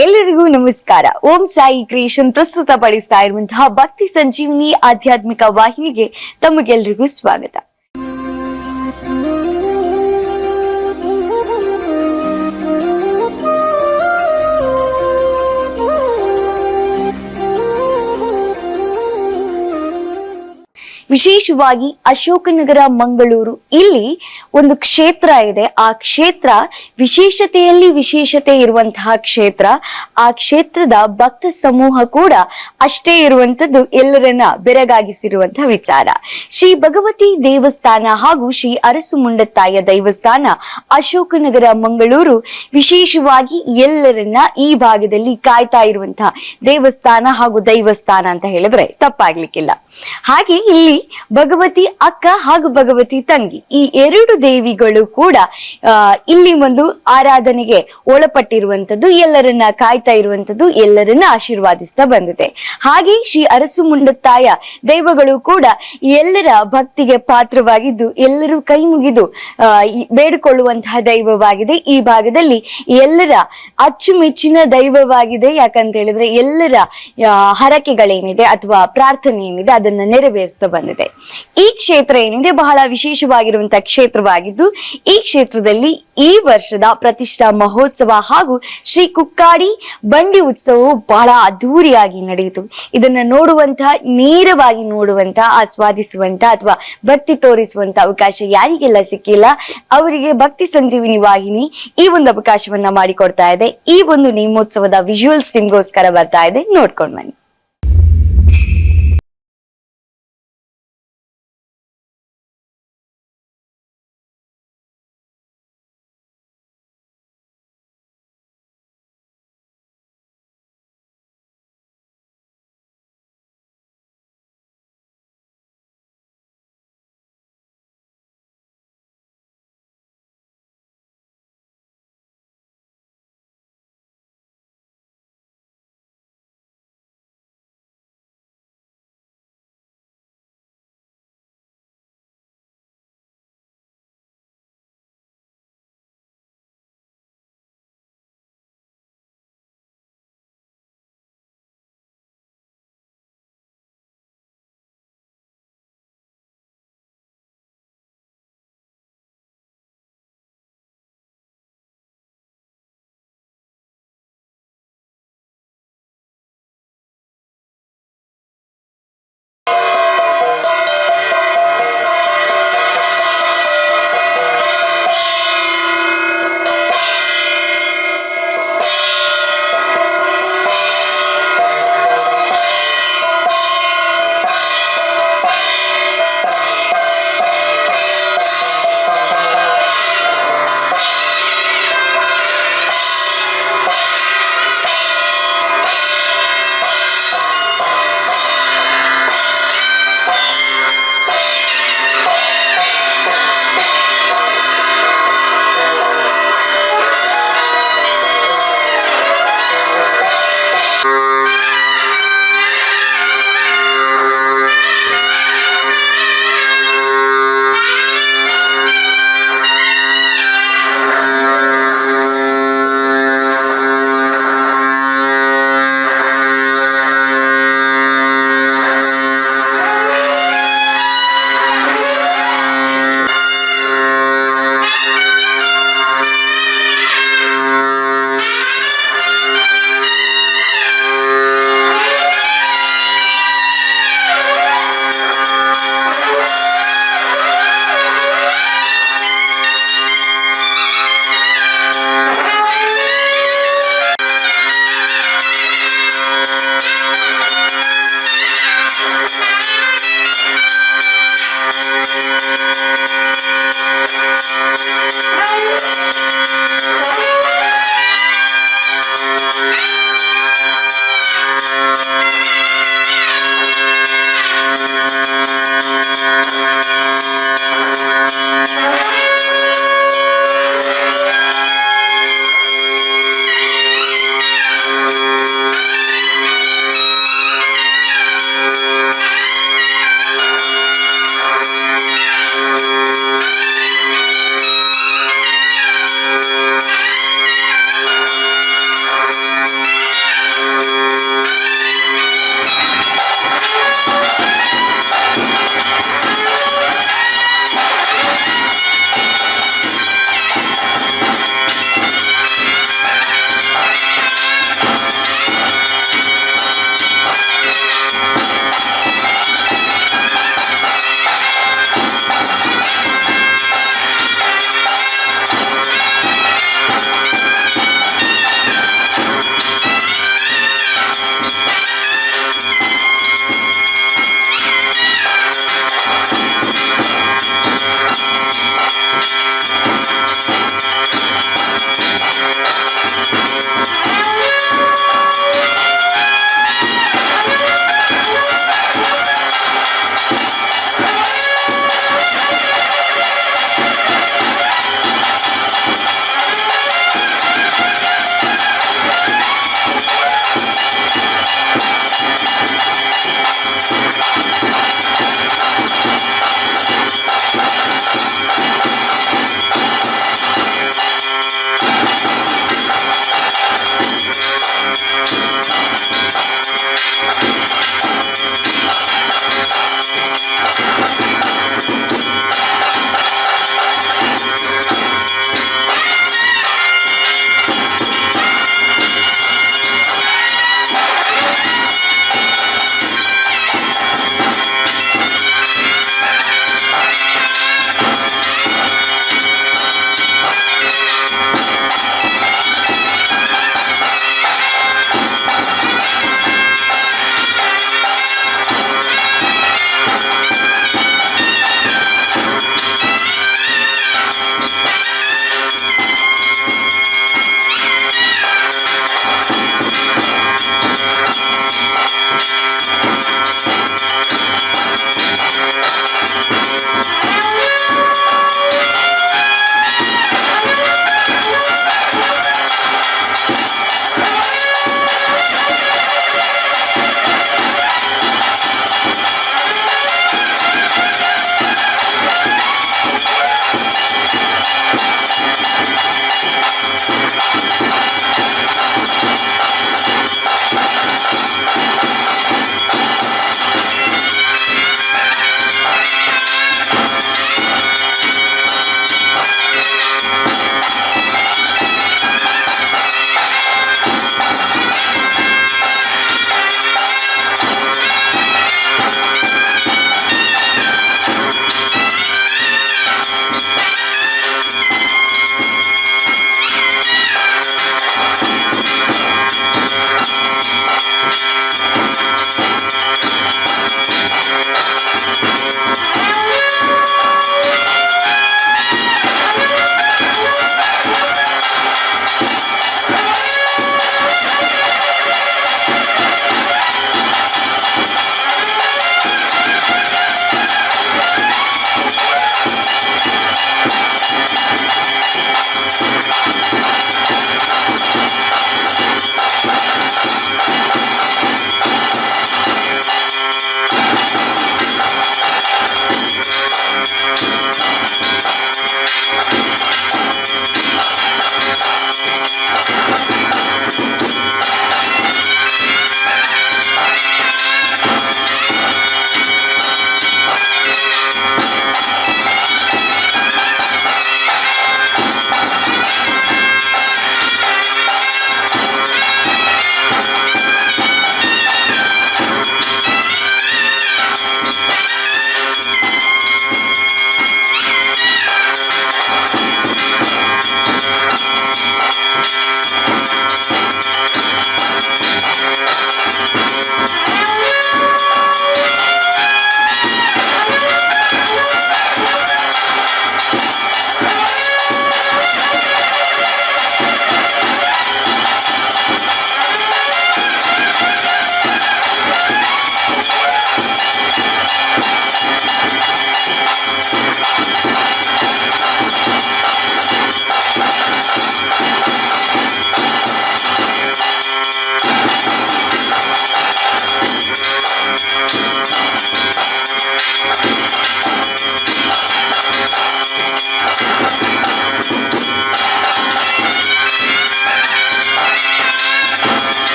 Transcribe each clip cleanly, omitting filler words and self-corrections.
ಎಲ್ಲರಿಗೂ ನಮಸ್ಕಾರ. ಓಂ ಸಾಯಿ ಕ್ರಿಯೇಷನ್ ಪ್ರಸ್ತುತಪಡಿಸ್ತಾ ಇರುವಂತಹ ಭಕ್ತಿ ಸಂಜೀವಿನಿ ಆಧ್ಯಾತ್ಮಿಕ ವಾಹಿನಿಗೆ ತಮಗೆಲ್ಲರಿಗೂ ಸ್ವಾಗತ. ವಿಶೇಷವಾಗಿ ಅಶೋಕನಗರ, ಮಂಗಳೂರು, ಇಲ್ಲಿ ಒಂದು ಕ್ಷೇತ್ರ ಇದೆ. ಆ ಕ್ಷೇತ್ರ ವಿಶೇಷತೆಯಲ್ಲಿ ವಿಶೇಷತೆ ಇರುವಂತಹ ಕ್ಷೇತ್ರ. ಆ ಕ್ಷೇತ್ರದ ಭಕ್ತ ಸಮೂಹ ಕೂಡ ಅಷ್ಟೇ ಇರುವಂತದ್ದು ಎಲ್ಲರನ್ನ ಬೆರಗಾಗಿಸಿರುವಂತಹ ವಿಚಾರ. ಶ್ರೀ ಭಗವತಿ ದೇವಸ್ಥಾನ ಹಾಗೂ ಶ್ರೀ ಅರಸುಮುಂಡತ್ತಾಯ ದೇವಸ್ಥಾನ, ಅಶೋಕನಗರ, ಮಂಗಳೂರು ವಿಶೇಷವಾಗಿ ಎಲ್ಲರನ್ನ ಈ ಭಾಗದಲ್ಲಿ ಕಾಯ್ತಾ ಇರುವಂತಹ ದೇವಸ್ಥಾನ ಹಾಗೂ ದೈವಸ್ಥಾನ ಅಂತ ಹೇಳಿದ್ರೆ ತಪ್ಪಾಗ್ಲಿಕ್ಕಿಲ್ಲ. ಹಾಗೆ ಇಲ್ಲಿ ಭಗವತಿ ಅಕ್ಕ ಹಾಗೂ ಭಗವತಿ ತಂಗಿ, ಈ ಎರಡು ದೇವಿಗಳು ಕೂಡ ಇಲ್ಲಿ ಒಂದು ಆರಾಧನೆಗೆ ಒಳಪಟ್ಟಿರುವಂತದ್ದು, ಎಲ್ಲರನ್ನ ಕಾಯ್ತಾ ಇರುವಂತದ್ದು, ಎಲ್ಲರನ್ನ ಆಶೀರ್ವಾದಿಸ್ತಾ ಬಂದಿದೆ. ಹಾಗೆ ಶ್ರೀ ಅರಸು ಮುಂಡತ್ತಾಯ ದೈವಗಳು ಕೂಡ ಎಲ್ಲರ ಭಕ್ತಿಗೆ ಪಾತ್ರವಾಗಿದ್ದು, ಎಲ್ಲರೂ ಕೈ ಮುಗಿದು ಬೇಡಿಕೊಳ್ಳುವಂತಹ ದೈವವಾಗಿದೆ. ಈ ಭಾಗದಲ್ಲಿ ಎಲ್ಲರ ಅಚ್ಚುಮೆಚ್ಚಿನ ದೈವವಾಗಿದೆ. ಯಾಕಂತ ಹೇಳಿದ್ರೆ ಎಲ್ಲರ ಹರಕೆಗಳೇನಿದೆ ಅಥವಾ ಪ್ರಾರ್ಥನೆ ಏನಿದೆ ಅದನ್ನ ನೆರವೇರಿಸ್ತಾ ಬಂದಿದೆ. ಈ ಕ್ಷೇತ್ರ ಏನಿದೆ ಬಹಳ ವಿಶೇಷವಾಗಿರುವಂತಹ ಕ್ಷೇತ್ರವಾಗಿದ್ದು, ಈ ಕ್ಷೇತ್ರದಲ್ಲಿ ಈ ವರ್ಷದ ಪ್ರತಿಷ್ಠಾ ಮಹೋತ್ಸವ ಹಾಗೂ ಶ್ರೀ ಕುಕ್ಕಾಡಿ ಬಂಡಿ ಉತ್ಸವವು ಬಹಳ ಅದ್ಧೂರಿಯಾಗಿ ನಡೆಯಿತು. ಇದನ್ನ ನೋಡುವಂತಹ, ನೇರವಾಗಿ ನೋಡುವಂತಹ, ಆಸ್ವಾದಿಸುವಂತ ಅಥವಾ ಭಕ್ತಿ ತೋರಿಸುವಂತ ಅವಕಾಶ ಯಾರಿಗೆಲ್ಲ ಸಿಕ್ಕಿಲ್ಲ ಅವರಿಗೆ ಭಕ್ತಿ ಸಂಜೀವಿನಿ ವಾಹಿನಿ ಈ ಒಂದು ಅವಕಾಶವನ್ನ ಮಾಡಿಕೊಡ್ತಾ ಇದೆ. ಈ ಒಂದು ನೇಮೋತ್ಸವದ ವಿಜುವಲ್ಸ್ ನಿಮ್ಗೋಸ್ಕರ ಬರ್ತಾ ಇದೆ, ನೋಡ್ಕೊಂಡ್ ಬನ್ನಿ.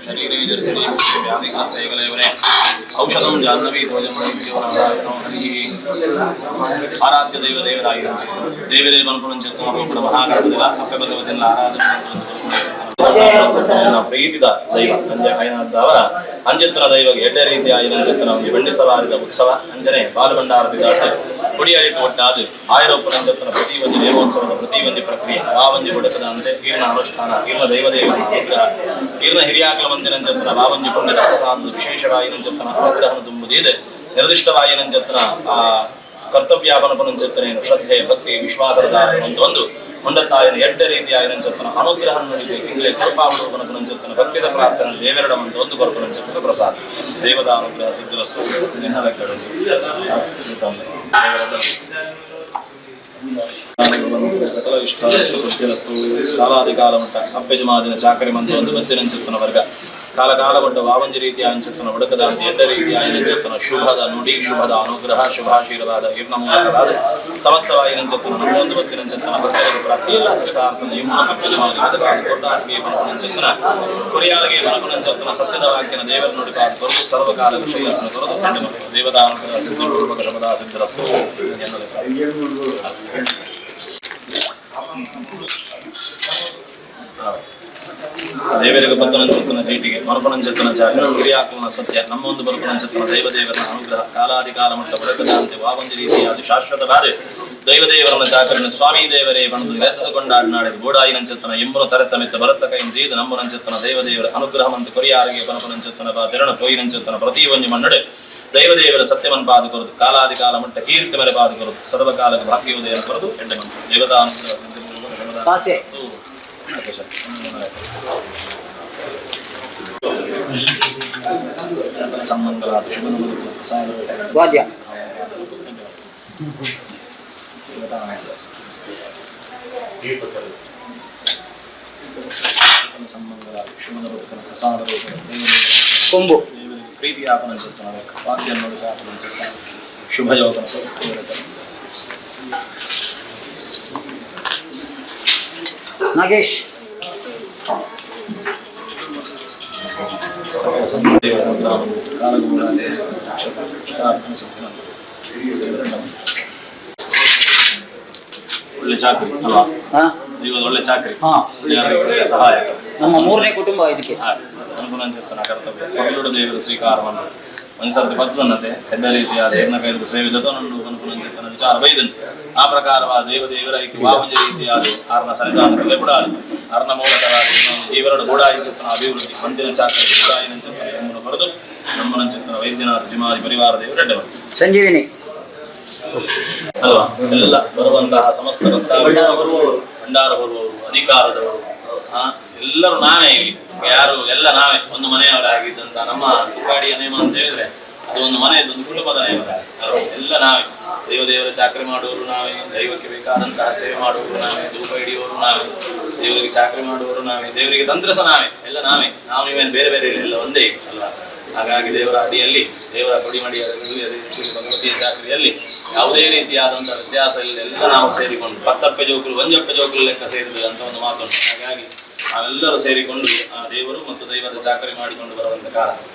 ಶರೀರೇ ಜರ್ಜರಿ ವ್ಯಾಧಿಗ್ರಸ್ತೆ ಕಲೇವರೆ ಔಷಧಂ ಜಾಹ್ನವಿ ಧ್ವಜಂ ಹರಿಃ. ಆರಾಧ್ಯ ದೈವ ದೇವರಾಗಿ ದೇವದೇವನ ಪುನಂಚಿತ್ತನ ಮಹಾಗಣಪತಿಲ ಅಪ್ಪೆ ಭಗವತಿನ ಆರಾಧನೆ ಪ್ರೀತಿದ ದೈವ ಅಂಜ ಕೈನಾಥವರ ಅಂಜೆತ್ತನ ದೈವಗೆ ಎಡ್ಡೆ ರೀತಿಯ ನಂಚೆತ್ತನ ಒಂದು ಬೆಂಡಿ ಸವಾರಿದ ಉತ್ಸವ ಅಂಜನೆ ಬಾಲಭಂಡಾರದ ಕೊಡಿಯಡಿಟ್ಟು ಒಟ್ಟಾದು ಆಯಿರೊಪ್ಪು ನಂಚೆತ್ತನ ಪ್ರತಿ ಒಂದು ದೇವೋತ್ಸವದ ಪ್ರತಿ ಒಂದು ಪ್ರಕ್ರಿಯೆ ಆ ಒಂದು ಒಡಕದ ಅಂದ್ರೆ ಈರ್ಣ ಅನುಷ್ಠಾನ ಈರ್ಣ ದೈವದೇವ ಅನುಗ್ರಹ ಈರ್ಣ ಹಿರಿಯಾಕಲ ಮಂದಿ ನಂಚೆತ್ತನ ಬಾವಂಜಿ ಪುಣ್ಯದ ಪ್ರಸಾದ ವಿಶೇಷವಾಗಿ ನಂಚೆತ್ತನ ಅನುಗ್ರಹನ ತುಂಬುದಿದೆ ನಿರ್ದಿಷ್ಟವಾಗಿ ನಂಚೆತ್ತನ ಆ ಕರ್ತವ್ಯಾಪನ ನಂಚೆತ್ತನೇನು ಶ್ರದ್ಧೆ ಭಕ್ತಿ ವಿಶ್ವಾಸದ ಒಂದು ಒಂದು ಮುಂಡತ್ತಾಯನ ಎಡ್ಡ ರೀತಿಯ ನಂಚತ್ತನ ಅನುಗ್ರಹ ನುಡಿಬೇಕು ಇಂಗ್ಲೆ ಕೃಪಾವಲೋಕನ ನಂಚತ್ತನ ಭಕ್ತಿದ ಪ್ರಾರ್ಥನೆ ದೇವರಡ ಒಂದು ಒಂದು ಬರುಪು ನಂಚತ್ತನ ಪ್ರಸಾದ ದೇವದ ಅನುಗ್ರಹ ಸಿದ್ಧಿರಸ್ತು. ಸಕಲ ಇಷ್ಟ ಸತ್ಯರಸ್ತು. ಕಾಲಾಧಿಕಾರ ಮಟ್ಟ ಅಪ್ಪೆಜಮಾದಿನ ಚಾಕರಿ ಮಂತ್ರ ಒಂದು ಬತ್ತಿನಂಚತ್ತನ ವರ್ಗ ಕಾಲ ಕಾಲ ಮಟ್ಟ ವಾವಂಜಿ ರೀತಿಯ ಅಂಚತ್ತನ ಒಡಕದಾಂತಿ ಎಡ್ಡ ರೀತಿಯ ಅಂಚತ್ತನ ಶುಭದ ನುಡಿ ಶುಭದ ಅನುಗ್ರಹ ಶುಭಾಶೀರ್ವಾದ ಈರ್ಣ ಮೂಲಕವಾದ ಸಮಸ್ತವಾಗಿ ನಂಚತ್ತನ ನಮ್ಮೊಂದು ಬತ್ತಿನಂಚತ್ತನ ಭಕ್ತರಿಗೆ ಪ್ರಾಪ್ತಿಯಲ್ಲ ಇಷ್ಟಾರ್ಥನ ಇಮ್ಮನ ಅಪ್ಪೆಜಮಾದಿ ದೊಡ್ಡಾತ್ಮೀಯ ಬನಕುನಂಚತ್ತನ ಕೊರಿಯಾಲಿಗೆ ಬನಕುನಂಚತ್ತನ ಸತ್ಯದ ವಾಕ್ಯನ ದೇವರ ನುಡಿ ಪಾದ ಕೊರದು ಸರ್ವಕಾಲ ಶ್ರೇಯಸ್ಸನ್ನು ಕೊರದು ಕಂಡು ದೇವತಾ ಅನುಗ್ರಹ ಸಿದ್ಧಪೂರ್ವಕ ಶುಭದ ಸಿದ್ಧರಸ್ತು. ದೇವರಿಗೆ ಬತ್ತನಂಚತ್ತನ ಚೀಟಿಗೆ ಮರಪನಂಚತ್ತನ ಜಾಗ ಹಿರಿಯಾಕುಲನ ಸತ್ಯ ನಮ್ಮೊಂದು ಬರುಪನಂಚತ್ತನ ದೈವದೇವರನ ಅನುಗ್ರಹ ಕಾಲಾಧಿಕಾಲ ಮಟ್ಟ ಬಡಕದಾಂತೆ ವಾವಂಜಿ ರೀತಿಯಾದ ಶಾಶ್ವತವಾದ ದೈವದೇವರನ ಚಾಕರನ ಸ್ವಾಮಿ ದೇವರೇ ಬಂದು ಕೊಂಡಾಡಿನಾಡಿದ ಗೋಡಾಯಿನಂಚತ್ತನ ಎಂಬನು ತರೆತ್ತ ಮಿತ್ತ ಬರತ್ತ ಕೈನ್ ಜೀದ ನಮ್ಮನಂಚತ್ತನ ದೇವದೇವರ ಅನುಗ್ರಹ ಮಂತು ಕೊರಿಯಾರಿಗೆ ಬನಪನಂಚತ್ತನ ಬಾ ತೆರಣ ಪೋಯಿನಂಚತ್ತನ ಪ್ರತಿ ಒಂಜಿ ಮನ್ನಡೆ ದೈವದೇವರ ಸತ್ಯವನ್ ಪಾದ ಕೊರದು ಕಾಲಾಧಿಕಾಲ ಮಟ್ಟ ಕೀರ್ತಿ ಮೇರೆ ಪಾದ ಕೊರದು ಸರ್ವಕಾಲದ ಭಾಗ್ಯೋದಯ ಕೊರದು ಎಡ್ಡೆ ಮಂತು ದೇವತಾನುಗ್ರಹ ಸಿದ್ಧಿ. ಸಕಲ ಸನ್ಮಂಗಲಾದ ಶಿವನ ಪ್ರಸಾದ ವಾದ್ಯ. ಸಕಲ ಸನ್ಮಂಗಲಾದ ಶಿವನ ಪ್ರಸಾದ ಕೊಂಬು. ದೇವರಿಗೆ ಪ್ರೀತಿಯಾಪನ ಚೆತ್ತನ ವಾದ್ಯನ್ನು ಸಾಪನ ಚೆತ್ತನ ಶುಭಯೋಗನ. ನಾಗೇಶ್. ಸಕಲ ಸನ್ಮದೇವರ ಕಾಲಗೂಡ ಒಳ್ಳೆ ಚಾಕರಿ ಅಲ್ವಾ? ಹಾ. ದೈವದ ಒಳ್ಳೆ ಚಾಕರಿ. ಹಾ. ಒಳ್ಳೆಯ ಸಹಾಯ. ನಮ್ಮ ಮೂರನೇ ಕುಟುಂಬ ಇದಕ್ಕೆ. ಅನುಗುಣಂಚತ್ತನ ಕರ್ತವ್ಯ ಪಗಲುಡ ದೇವರ ಸ್ವೀಕಾರವನ್ನು ಒಂದ್ಸರ್ತಿ ಪದ್ಮನ್ನತೆ ಹೆಡ್ಡ ರೀತಿಯ ದೇವನ ಕೈದ ಸೇವೆ ಜೊತನುಂಡು ಅನುಗುಣಂಚತ್ತನ ವಿಚಾರ ಬೈದನು. ಆ ಪ್ರಕಾರವಾದ ದೇವ ದೇವರ ಐಕ್ಯ ವಾವಂಜ ರೀತಿಯಾದ ಆರ್ನ ಸನ್ನಿಧಾನಕ್ಕೆ ಲೆಪುಡಾಲಿ ಅರ್ನ ಮೂಲಕವಾದ ಜೀವನದ ಗೂಡಾಯಿಂಚತ್ತನ ಅಭಿವೃದ್ಧಿ ಮಂದಿನ ಚಾಕರಿ ಗೂಡಾಯಿನಂಚತ್ತನ ಎಂಬುದು ಬರೆದು ನಮ್ಮನಂಚತ್ತನ ವೈದ್ಯನಾಥ ಜಿಮಾದಿ ಪರಿವಾರ ದೇವರು ಎಡ್ಡೆವರು. ಸಂಜೀವಿನಿ. ಅಲ್ವಾ? ಎಲ್ಲ ಬರುವಂತಹ ಸಮಸ್ತ ಭಕ್ತಾದಿಗಳು, ಭಂಡಾರ ಬರುವವರು, ಅಧಿಕಾರದವರು, ಎಲ್ಲರೂ ನಾವೇ. ಇಲ್ಲಿ ಯಾರು ಎಲ್ಲ ನಾವೇ ಒಂದು ಮನೆಯವರಾಗಿದ್ದಂತ ನಮ್ಮ ತುಕ್ಕಾಡಿಯ ನೇಮ ಅಂತ ಹೇಳಿದ್ರೆ ಅದು ಒಂದು ಮನೆ, ಒಂದು ಕುಟುಂಬದ ನೇಮ ಅಲ್ವಾ? ಎಲ್ಲ ನಾವೇ. ದೈವ ದೇವರ ಚಾಕರಿ ಮಾಡುವವರು ನಾವೇ, ದೈವಕ್ಕೆ ಬೇಕಾದಂತಹ ಸೇವೆ ಮಾಡುವವರು ನಾವೇ, ಧೂಪ ಹಿಡಿಯುವವರು ನಾವೇ, ದೇವರಿಗೆ ಚಾಕರಿ ಮಾಡುವವರು ನಾವೇ, ದೇವರಿಗೆ ತಂತ್ರ ಸಹ ನಾವೇ, ಎಲ್ಲ ನಾವೇ. ನಾವು ನೀವೇನು ಬೇರೆ ಬೇರೆ ಇಲ್ಲ, ಎಲ್ಲ ಒಂದೇ ಅಲ್ವಾ? ಹಾಗಾಗಿ ದೇವರ ಅಡಿಯಲ್ಲಿ, ದೇವರ ಕೊಡಿಮಡಿಯಲ್ಲಿ, ಅದೇ ರೀತಿ ಭಗವತಿಯ ಚಾಕರಿಯಲ್ಲಿ ಯಾವುದೇ ರೀತಿಯಾದಂತಹ ವ್ಯತ್ಯಾಸ ಇಲ್ಲ. ಎಲ್ಲ ನಾವು ಸೇರಿಕೊಂಡು ಪತ್ತಪ್ಪೆ ಜೋಕುಲು ಒಂಜಪ್ಪೆ ಜೋಕುಲು ಲೆಕ್ಕ ಸೇರಿದ ಅಂತ ಒಂದು ಮಾತುಂಟು. ಹಾಗಾಗಿ ನಾವೆಲ್ಲರೂ ಸೇರಿಕೊಂಡು ಆ ದೇವರು ಮತ್ತು ದೈವದ ಚಾಕರಿ ಮಾಡಿಕೊಂಡು ಬರುವಂತ ಕಾಲ.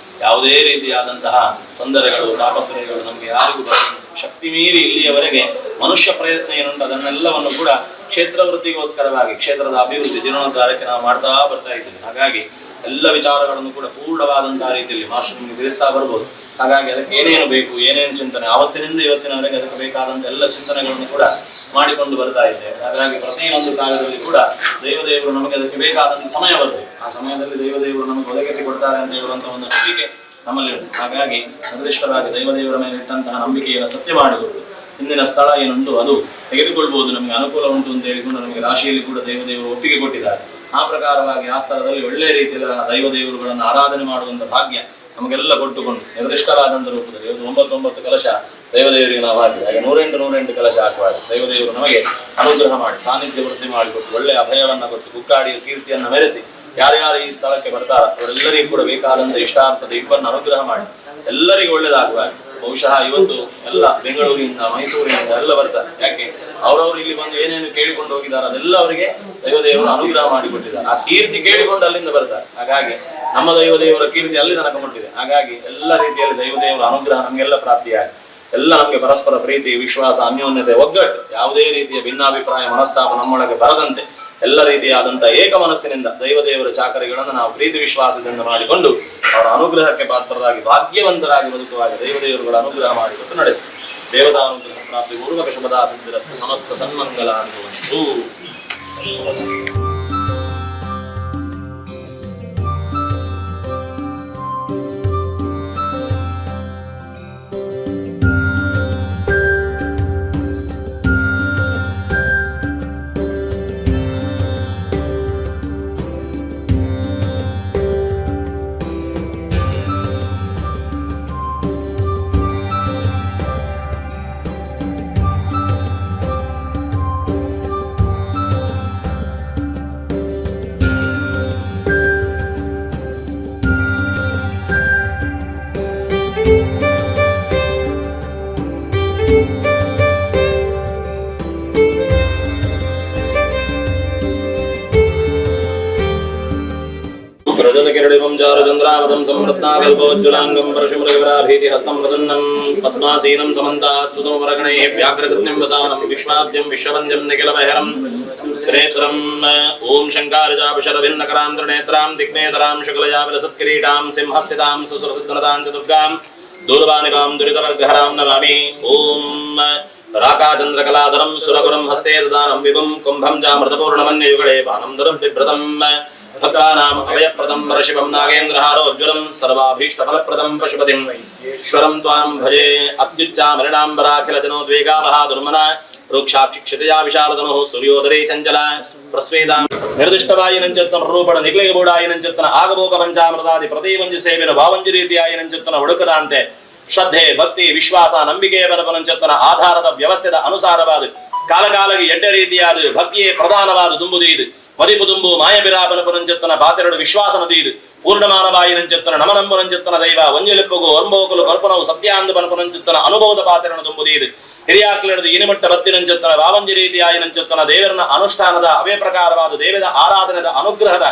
ಯಾವುದೇ ರೀತಿಯಾದಂತಹ ತೊಂದರೆಗಳು ತಾಪತ್ರಯಗಳು ನಮಗೆ ಯಾರಿಗೂ ಬರಬಾರದು. ಶಕ್ತಿ ಮೀರಿ ಇಲ್ಲಿಯವರೆಗೆ ಮನುಷ್ಯ ಪ್ರಯತ್ನ ಏನುಂಟು ಅದನ್ನೆಲ್ಲವನ್ನು ಕೂಡ ಕ್ಷೇತ್ರ ವೃದ್ಧಿಗೋಸ್ಕರವಾಗಿ, ಕ್ಷೇತ್ರದ ಅಭಿವೃದ್ಧಿ ಜೀರ್ಣೋದ್ಧಾರಕ್ಕೆ ನಾವು ಮಾಡ್ತಾ ಬರ್ತಾ ಇದ್ದೀವಿ. ಹಾಗಾಗಿ ಎಲ್ಲ ವಿಚಾರಗಳನ್ನು ಕೂಡ ಪೂರ್ಣವಾದಂತಹ ರೀತಿಯಲ್ಲಿ ಮಾಸ್ಟರ್ ನಿಮಗೆ ತಿಳಿಸ್ತಾ ಬರ್ಬೋದು. ಹಾಗಾಗಿ ಅದಕ್ಕೆ ಏನೇನು ಬೇಕು, ಏನೇನು ಚಿಂತನೆ, ಆವತ್ತಿನಿಂದ ಇವತ್ತಿನವರೆಗೆ ಅದಕ್ಕೆ ಬೇಕಾದಂತ ಎಲ್ಲ ಚಿಂತನೆಗಳನ್ನು ಕೂಡ ಮಾಡಿಕೊಂಡು ಬರ್ತಾ ಇದ್ದೇವೆ. ಹಾಗಾಗಿ ಪ್ರತಿಯೊಂದು ಕಾಲದಲ್ಲಿ ಕೂಡ ದೈವದೇವರು ನಮಗೆ ಅದಕ್ಕೆ ಬೇಕಾದಂತ ಸಮಯ ಬರಬೇಕು. ಆ ಸಮಯದಲ್ಲಿ ದೈವದೇವರು ನಮಗೆ ಒದಗಿಸಿ ಕೊಡ್ತಾರೆ ಅಂತ ಹೇಳುವಂತಹ ಒಂದು ನಂಬಿಕೆ ನಮ್ಮಲ್ಲಿ ಉಂಟು. ಹಾಗಾಗಿ ನಿರ್ದಿಷ್ಟವಾಗಿ ದೈವದೇವರ ಮೇಲೆ ಇಟ್ಟಂತಹ ನಂಬಿಕೆಯನ್ನು ಸತ್ಯ ಮಾಡಿಕೊಂಡು ಹಿಂದಿನ ಸ್ಥಳ ಏನುಂಟು ಅದು ತೆಗೆದುಕೊಳ್ಬಹುದು, ನಮಗೆ ಅನುಕೂಲ ಉಂಟು ಅಂತ ಹೇಳಿಕೊಂಡು ನಮಗೆ ರಾಶಿಯಲ್ಲಿ ಕೂಡ ದೈವದೇವರು ಒಪ್ಪಿಗೆ ಕೊಟ್ಟಿದ್ದಾರೆ. ಆ ಪ್ರಕಾರವಾಗಿ ಆ ಸ್ಥಳದಲ್ಲಿ ಒಳ್ಳೆಯ ರೀತಿಯ ದೈವದೇವರುಗಳನ್ನು ಆರಾಧನೆ ಮಾಡುವಂತ ಭಾಗ್ಯ ನಮಗೆಲ್ಲ ಕೊಟ್ಟುಕೊಂಡು ನಿರ್ದಿಷ್ಟವಾದಂಥ ರೂಪದಲ್ಲಿ ಇವತ್ತು 99 ಕಲಶ ದೈವದೇವರಿಗೆ ನಾವು ಹಾಕಿದೆ. ಹಾಗೆ 108 108 ಕಲಶ ಹಾಕುವಾಗ ದೈವದೇವರು ನಮಗೆ ಅನುಗ್ರಹ ಮಾಡಿ ಸಾನ್ನಿಧ್ಯ ವೃದ್ಧಿ ಮಾಡಿಕೊಟ್ಟು ಒಳ್ಳೆಯ ಅಭಯವನ್ನ ಕೊಟ್ಟು ಕುಕ್ಕಾಡಿಯ ಕೀರ್ತಿಯನ್ನು ಮೆರೆಸಿ ಯಾರ್ಯಾರು ಈ ಸ್ಥಳಕ್ಕೆ ಬರ್ತಾರ ಅವರೆಲ್ಲರಿಗೂ ಕೂಡ ಬೇಕಾದಂಥ ಇಷ್ಟಾರ್ಥದ ಇಬ್ಬರನ್ನ ಅನುಗ್ರಹ ಮಾಡಿ ಎಲ್ಲರಿಗೂ ಒಳ್ಳೆಯದಾಗುವ ಹಾಗೆ. ಬಹುಶಃ ಇವತ್ತು ಎಲ್ಲ ಬೆಂಗಳೂರಿನಿಂದ, ಮೈಸೂರಿನಿಂದ ಎಲ್ಲ ಬರ್ತಾರೆ. ಯಾಕೆ? ಅವರವರು ಇಲ್ಲಿ ಬಂದು ಏನೇನು ಕೇಳಿಕೊಂಡು ಹೋಗಿದ್ದಾರೆ ಅದೆಲ್ಲ ಅವರಿಗೆ ದೈವದೇವರು ಅನುಗ್ರಹ ಮಾಡಿಕೊಟ್ಟಿದ್ದಾರೆ. ಆ ಕೀರ್ತಿ ಕೇಳಿಕೊಂಡು ಅಲ್ಲಿಂದ ಬರ್ತಾರೆ. ಹಾಗಾಗಿ ನಮ್ಮ ದೈವದೇವರ ಕೀರ್ತಿ ಅಲ್ಲಿ ತನಕ ಮುಟ್ಟಿದೆ. ಹಾಗಾಗಿ ಎಲ್ಲ ರೀತಿಯಲ್ಲಿ ದೈವದೇವರ ಅನುಗ್ರಹ ನಮಗೆಲ್ಲ ಪ್ರಾಪ್ತಿಯಾಗಿ ಎಲ್ಲ ನಮಗೆ ಪರಸ್ಪರ ಪ್ರೀತಿ, ವಿಶ್ವಾಸ, ಅನ್ಯೋನ್ಯತೆ, ಒಗ್ಗಟ್ಟು, ಯಾವುದೇ ರೀತಿಯ ಭಿನ್ನಾಭಿಪ್ರಾಯ, ಮನಸ್ತಾಪ ನಮ್ಮೊಳಗೆ ಬರದಂತೆ ಎಲ್ಲ ರೀತಿಯಾದಂತಹ ಏಕ ಮನಸ್ಸಿನಿಂದ ದೈವದೇವರ ಚಾಕರಿಗಳನ್ನು ನಾವು ಪ್ರೀತಿ ವಿಶ್ವಾಸದಿಂದ ಮಾಡಿಕೊಂಡು ಅವರ ಅನುಗ್ರಹಕ್ಕೆ ಪಾತ್ರರಾಗಿ ಭಾಗ್ಯವಂತರಾಗಿ ಬದುಕುವಾಗ ದೈವದೇವರುಗಳ ಅನುಗ್ರಹ ಮಾಡಿಕೊಟ್ಟು ನಡೆಸ್ತೀವಿ. ದೇವತಾನುಗ್ರಹ ಪ್ರಾಪ್ತಿ ಪೂರ್ವಕ ಶುಭದಾ ಸಿದ್ಧಿರಸ್ತು. ಸಮಸ್ತ ಸನ್ಮಂಗಲ ಅನ್ನುವಂತು. ರಜತಕಿರಡಿವಂ ಚಾರುಚಂದ್ರಾವತಂ ಸಂವೃತ್ತಾಕಲ್ಪೋಜ್ವಲಾಂಗಂ ಪರಶುಮೃಗವರಾಭೀತಿಹಸ್तं ಪ್ರಸನ್ನಂ ಪದ್ಮಾಸೀನಂ ಸಮಂತಾಸ್ತುತಮರಗಣೈः ವ್ಯಾಘ್ರಕೃತ್ಯಂ ವಸಾनं ವಿಶ್ವಾದ್ಯಂ ವಿಶ್ವವಂದ್ಯಂ ನಿಖಿಲಮಹರಂ ತ್ರಿನೇತ್ರಂ. ಓಂ ಶಂಕಾರಜಾಪಶರಭಿನ್ನಕರಾಂ ತ್ರಿನೇತ್ರಾಂ ದಿಗ್ನೇತರಾಂ ಶುಕ್ಲಯಾ ವಿಲಸತ್ಕಿರೀಟಾಂ ಸಿಂಹಸ್ಥಿತಾಂ ಸುಸುರಸಿದ್ಧನತಾಂ ಚ ದುರ್ಗಾಂ ದೂರ್ವಾನಿಕಾಂ ದುರಿತವರ್ಗಹರಾಂ ನಮಾಮಿ. ಓಂ ರಾಕಾಚಂದ್ರಕಲಾಧರಂ ಸುರಗುರಂ ಹಸ್ತೆ ದದಾನಂ ವಿಭುಂ ಕುಂಭಂ ಚಾಮೃತಪೂರ್ಣಮನ್ಯಯುಗಳೇ ಬಾಣಂ ಧರಂ ಬಿಭ್ರತಂ ಭಕ್ತಾನಾಂ ಅಭಯಪ್ರದಂ ಪರಶಿವಂ ನಾಗೇಂದ್ರಹಾರೋಜ್ವಲಂ ಸರ್ವಾಭೀಷ್ಟಫಲಪ್ರದಂ ಪಶುಪತಿಂ ಈಶ್ವರಂ ತ್ವಾಂ ಭಜೆ. ಅತ್ಯುಚ್ಚಾಮರಣಾಂಬರಾಖಿಲಜನೋದ್ವೇಗಾವಹ ದುರ್ಮನ ವೃಕ್ಷಾಕ್ಷಿಕ್ಷಿತಯಾ ವಿಶಾಲಧನುಃ ಸೂರ್ಯೋದರೇ ಚಂಚಲ ಪ್ರಸ್ವೇದಾಂ. ನಿರ್ದಿಷ್ಟವಾಯಿನಂಚತ್ತನ ರೂಪಣ ನಿಗ್ಲಿಗೆ ಬೋಡಾಯಿನಂಚತ್ತನ ಆಗಭೋಗ ಪಂಚಾಮೃತಾದಿ ಪ್ರತಿ ಒಂಜಿ ಸೇವೆನ ಭಾವಂಜಿ ರೀತಿಯಾಯಿನಂಚತ್ತನ ಹುಡುಕದಾಂತೆ ಶ್ರದ್ಧೆ, ಭಕ್ತಿ, ವಿಶ್ವಾಸ, ನಂಬಿಕೆಯ ಬಲಪನಂಚತ್ತನ ಆಧಾರದ ವ್ಯವಸ್ಥೆದ ಅನುಸಾರವಾದ ಕಾಲಕಾಲಗೆ ಎಡ್ಡ ರೀತಿಯಾದ ಭಕ್ತಿಯೇ ಪ್ರಧಾನವಾದ ದುಂಬುದು ಇದು. ಮದಿಪು ದುಂಬು ಮಾಯಬಿರಾಬನಪುರಂಚತ್ತನ ಬಾತೆರಡು ವಿಶ್ವಾಸ ನದಿ ಇದು. ಪೂರ್ಣಮಾನವಾಯಿನಂಚತ್ತನ ನಮನಂಬುರಂಚತ್ತನ ದೈವ ಒಂಜಲಿಪ್ಪಗು ಒರಂಬೋಕಲು ಕಲ್ಪನವು ಸತ್ಯಾಂದು ಬನಪುರಂಚತ್ತನ ಅನುಭವದ ಪಾತೆರಣ ದುಂಬುದು ಇದು. ಹಿರಿಯಾಕ್ಲೆಡೆದು ಇನಿಮಟ್ಟ ಬತ್ತಿನಂಚತ್ತನ ಬಾವಂಜಿ ರೀತಿಯಾಯಿನಂಚತ್ತನ ದೇವರನ ಅನುಷ್ಠಾನದ ಅವೇ ಪ್ರಕಾರವಾದ ದೇವದ ಆರಾಧನೆದ ಅನುಗ್ರಹದ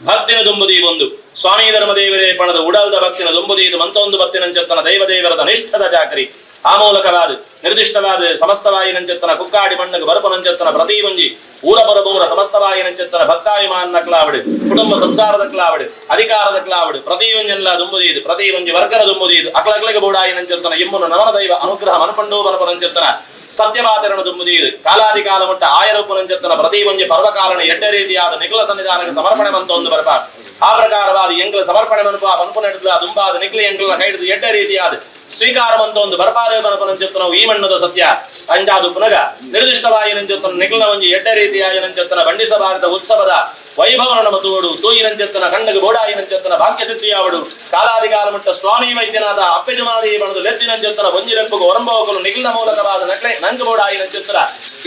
ಭಕ್ತಿನ ದುಂಬುದಿ ಒಂದು. ಸ್ವಾಮಿ ಧರ್ಮ ದೇವರೇ ಪಣದ ಉಡಲ್ದ ಭಕ್ತಿನ ದುಂಬುದಿ ಇದು. ಮಂತೊಂದು ಭಕ್ತಿನಂಚತ್ತನ ದೈವ ದೇವರದ ನಿಷ್ಠದ ಚಾಕರಿ ಆ ಮೂಲಕವಾದ ನಿರ್ದಿಷ್ಟವಾದ ಸಮಸ್ತವಾಯಿನಂಚತ್ತನ ಕುಕ್ಕಾಡಿ ಮಣ್ಣಗೆ ಬರಪನಂಚತ್ತನ ಪ್ರತಿ ಒಂಜಿ ಊರ ಬರಬೂರ ಸಮಸ್ತವಾಯಿನಂಚತ್ತನ ಭಕ್ತಾಭಿಮಾನ ಕ್ಲಾವಡು, ಕುಟುಂಬ ಸಂಸಾರದ ಕ್ಲಾವಡು, ಅಧಿಕಾರದ ಕ್ಲಾವಡು, ಪ್ರತಿ ಒಂಜೆಲ್ಲ ದುಂಬುದಿ ಇದು. ಪ್ರತಿ ಒಂಜಿ ವರ್ಗದ ದುಂಬುದಿ ಇದು. ಅಕ್ಲಕ್ಲಗೆ ಬೋಡಾಯಿನಂಚತ್ತನ ಇಮ್ಮುನ ನವನ ದೈವ ಅನುಗ್ರಹ ಮನಪಂಡು ಬರಪನಂಚತ್ತನ ಸತ್ಯವಾಚರಣ ದುಂಬುದಿ ಇದು. ಕಾಲಾದಿಕಾಲ ಮಟ್ಟ ಆಯರೂಪನಂಚತ್ತನ ಪ್ರತಿ ಒಂಜಿ ಪರ್ವಕಾಲನ ಎಡ್ಡ ರೀತಿಯಾದ ನಿಖಿಲ ಸನ್ನಿಧಾನಕ್ಕೆ ಸಮರ್ಪಣೆ ಮಂತ ಒಂದು ಬರಪ. ಆ ಪ್ರಕಾರವಾದ ಎಂಗ್ಲ ಸಮರ್ಪಣೆ ಮನುಪ ಪನ್ಪುನೆಡ್ಲ ದುಂಬಾದ ನಿಖಿಲ ಎಂಗ್ಲ ಕೈಡಿದು ಎಡ್ಡ ರೀತಿಯಾದ ಸ್ವೀಕಾರವಂತ ಒಂದು ಬರಪಾರೆ ಬನಪನಂಚತ್ತನವು ಈ ಮಣ್ಣದ ಸತ್ಯ ಅಂಜಾದು. ಪುನಗ ನಿರ್ದಿಷ್ಟವಾಯಿನಂಚತ್ತನ ನಿಖಿಲನ ಒಂಜಿ ಎಡ್ಡ ರೀತಿಯಾಯಿನಂಚತ್ತನ ಬಂಡಿಸಬಾರದ ಉತ್ಸವದ ವೈಭವನ ನಮ್ಮ ತೋಡು ತೂಯಿನಂಚತ್ತನ ಕಣ್ಣಗೆ ಬೋಡಾಯಿನಂಚತ್ತನ ಭಾಗ್ಯ ಸಿದ್ಧಿಯಾವಡು. ಕಾಲಾದಿಕಾಲ ಮಟ್ಟ ಸ್ವಾಮಿ ವೈದ್ಯನಾಥ ಅಪ್ಪೆಜಮಾದಿ ಬಣದು ಲೆತ್ತಿನಂಚತ್ತನ ಒಂಜಿಲೆಪ್ಪಗು ಒರಂಬೋಕಲು ನಿಖಿಲನ ಮೂಲಕವಾದ ನಕ್ಲೆ ನಂಗೆ ಬೋಡಾಯಿನಂಚತ್ತನ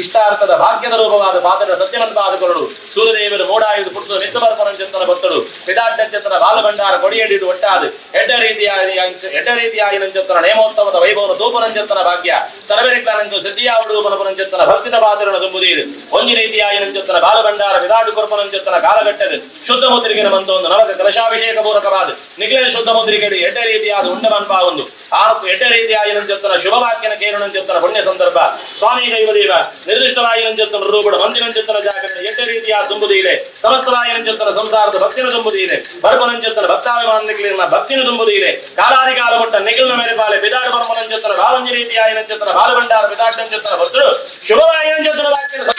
ಇಷ್ಟಾರ್ಥದ ಭಾಗ್ಯದ ರೂಪವಾದ ಪಾತ್ರದ ಸತ್ಯವಂತಾದಕೊರಡು. ಸೂರ್ಯದೇವರು ಮೋಡಾಯುದು ಪುಟ್ಟು ನಿತ್ತ ಬರ್ಪನಂಚತ್ತನ ಭಕ್ತರು ಪಿದಾಡ್ಡಂಚತ್ತನ ಬಾಲಭಂಡಾರ ಕೊಡಿಯಡಿಡು ಒಟ್ಟಾದು ಎಡ್ಡ ರೀತಿಯಾಯಿನಂಚತ್ತನ ನೇಮೋತ್ಸವದ ವೈಭವನ ತೂಪನಂಚತ್ತನ ಭಾಗ್ಯ ಸರ್ವರಿಕ್ಲಾನಂಚು ಸಿದ್ಧಿಯಾವಡು ಬನಪನಂಚತ್ತನ ಭಕ್ತಿದ ಪಾತ್ರನ ತುಂಬುದೀರು. ಒಂಜಿ ರೀತಿಯಾಯಿನಂಚತ್ತನ ಬಾಲಭಂಡಾರ ವಿದಾಡು ಕೊರ್ಪನಂಚತ್ತನ ಕಾಲಘಟ್ಟದ ಶುದ್ಧ ಮುದ್ರಿಕೆನ ಬಂದ ಒಂದು ನವಕ ಕಲಶಾಭಿಷೇಕ ಪೂರಕವಾದ ನಿಖಿಲ ಶುದ್ಧ ಮುದ್ರಿಕೆ ಎಡ್ಡ ರೀತಿಯಾದ ಉಂಡ ಮನ್ಪ ಒಂದು ಆರು ಎಡ್ಡ ರೀತಿಯಾಯಿನಂಚತ್ತನ ಶುಭವಾಕ್ಯನ ಕೇರುಣಂಚತ್ತನ ಪುಣ್ಯ ಸಂದರ್ಭ ಸ್ವಾಮಿ ದೈವದೇವ ನಿರ್ದಿಷ್ಟವಾಯಿನಂಚತ್ತನ ರೂಪಡ ಮಂದಿನಂಚತ್ತನ ಜಾಗರಣೆ ಎಡ್ಡ ರೀತಿಯಾದ ತುಂಬುದಿದೆ. ಸಮಸ್ತವಾಯಿನಂಚತ್ತನ ಸಂಸಾರದ ಭಕ್ತಿನ ತುಂಬುದಿದೆ. ಬರ್ಪನಂಚತ್ತನ ಭಕ್ತಾಭಿಮಾನ ಭಕ್ತಿನ ತುಂಬುದಿದೆ. ಕಾಲಾದಿಕಾಲ ಮಟ್ಟ ನಿಖಿಲನ ಮೇಲೆ ಪಾಲೆ ಬಿದಾಡು ಬರ್ಪನಂಚತ್ತನ ಬಾಲಂಜಿ ರೀತಿಯಾಯಿನಂಚತ್ತನ ಬಾಲಭಂಡಾರ ಬಿದಾಡ್ಡಂಚತ್ತನ ಭಕ್ತರು ಶುಭವಾಯಿನಂಚತ್ತನ ವಾಕ್ಯನ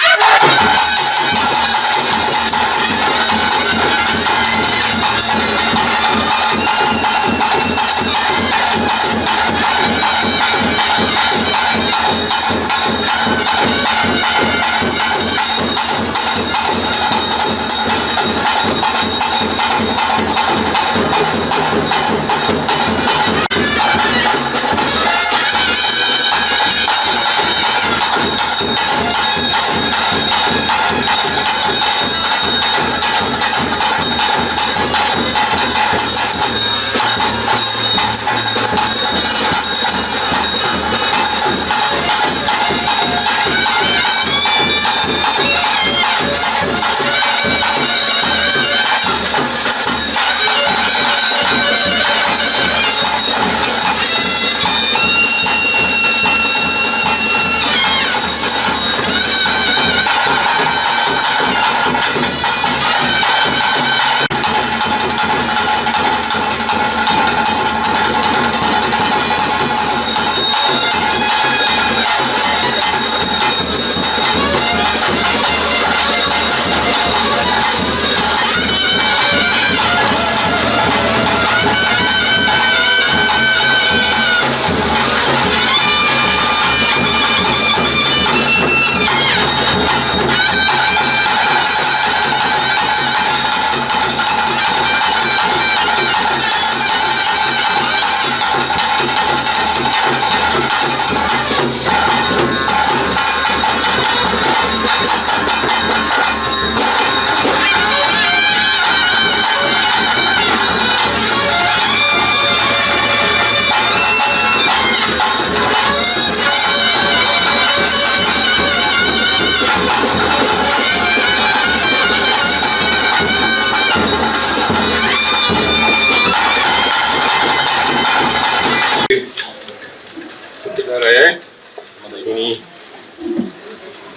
ಇನಿ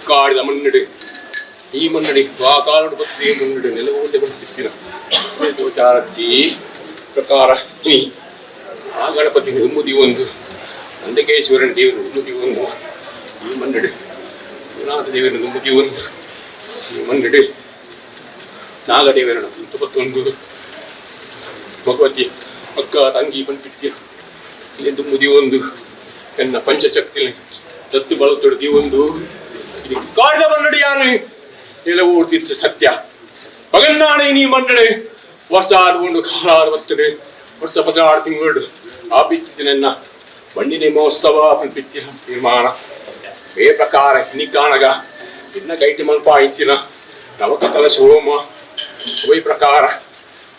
ಕಾಡಿದ ಮಣ್ಣಡು ಈ ಮಣ್ಣಡಿ ವಾ ಕಾಲಡು ಬತ್ತಿ ಮಣ್ಣಡು ನೆಲವು ಬಂದಿತ್ತಿನ ಚಾರಚ್ಚಿ ಪ್ರಕಾರ ಇನಿ ಆ ಗಣಪತಿ ನೆಮ್ಮದಿ ಒಂದು ನಂದಕೇಶ್ವರನ ದೇವರು ನೆಮ್ಮದಿ ಒಂದು ಈ ಮಣ್ಣಡು ಶಿವನಾಥ ದೇವರ ನೆಮ್ಮದಿ ಒಂದು ಈ ಮಣ್ಣಡು ನಾಗದೇವರನ ಇಂತಪತ್ತೊಂದು ಭಗವತಿ ಅಕ್ಕ ತಂಗಿ ಬಂದ್ಬಿಡ್ತೀರ ಇಲ್ಲಿ ಮುದಿ ಒಂದು ಎನ್ನ ಪಂಚಶಕ್ತಿ ದತ್ತು ಬಳತೊಡು ಒಂದು ಇದು ಕಾಡಿದ ಮನ್ನಡಿ ಯಾನು ನಿಲವು ತೀರ್ಸ ಸತ್ಯ ಪಗನ್ನಾಣೆ ನೀ ಮನ್ನಡೆ ವರ್ಷ ಆಡುಕೊಂಡು ಕಾಲ ಬರ್ತದೆ ವರ್ಷ 16 ತಿಂಗಳು ಆ ಬಿತ್ತಿನ ಮಣ್ಣಿನ ಮಹೋತ್ಸವ ಬಿತ್ತಿನ ತೀರ್ಮಾನ ಸತ್ಯ. ವೇ ಪ್ರಕಾರ ನಿಕಾಣಗ ಇನ್ನ ಕೈಟಿ ಮಲ್ಪ ಇಂಚಿನ ನವಕತಲ ಸೋಮ ಅವೈ ಪ್ರಕಾರ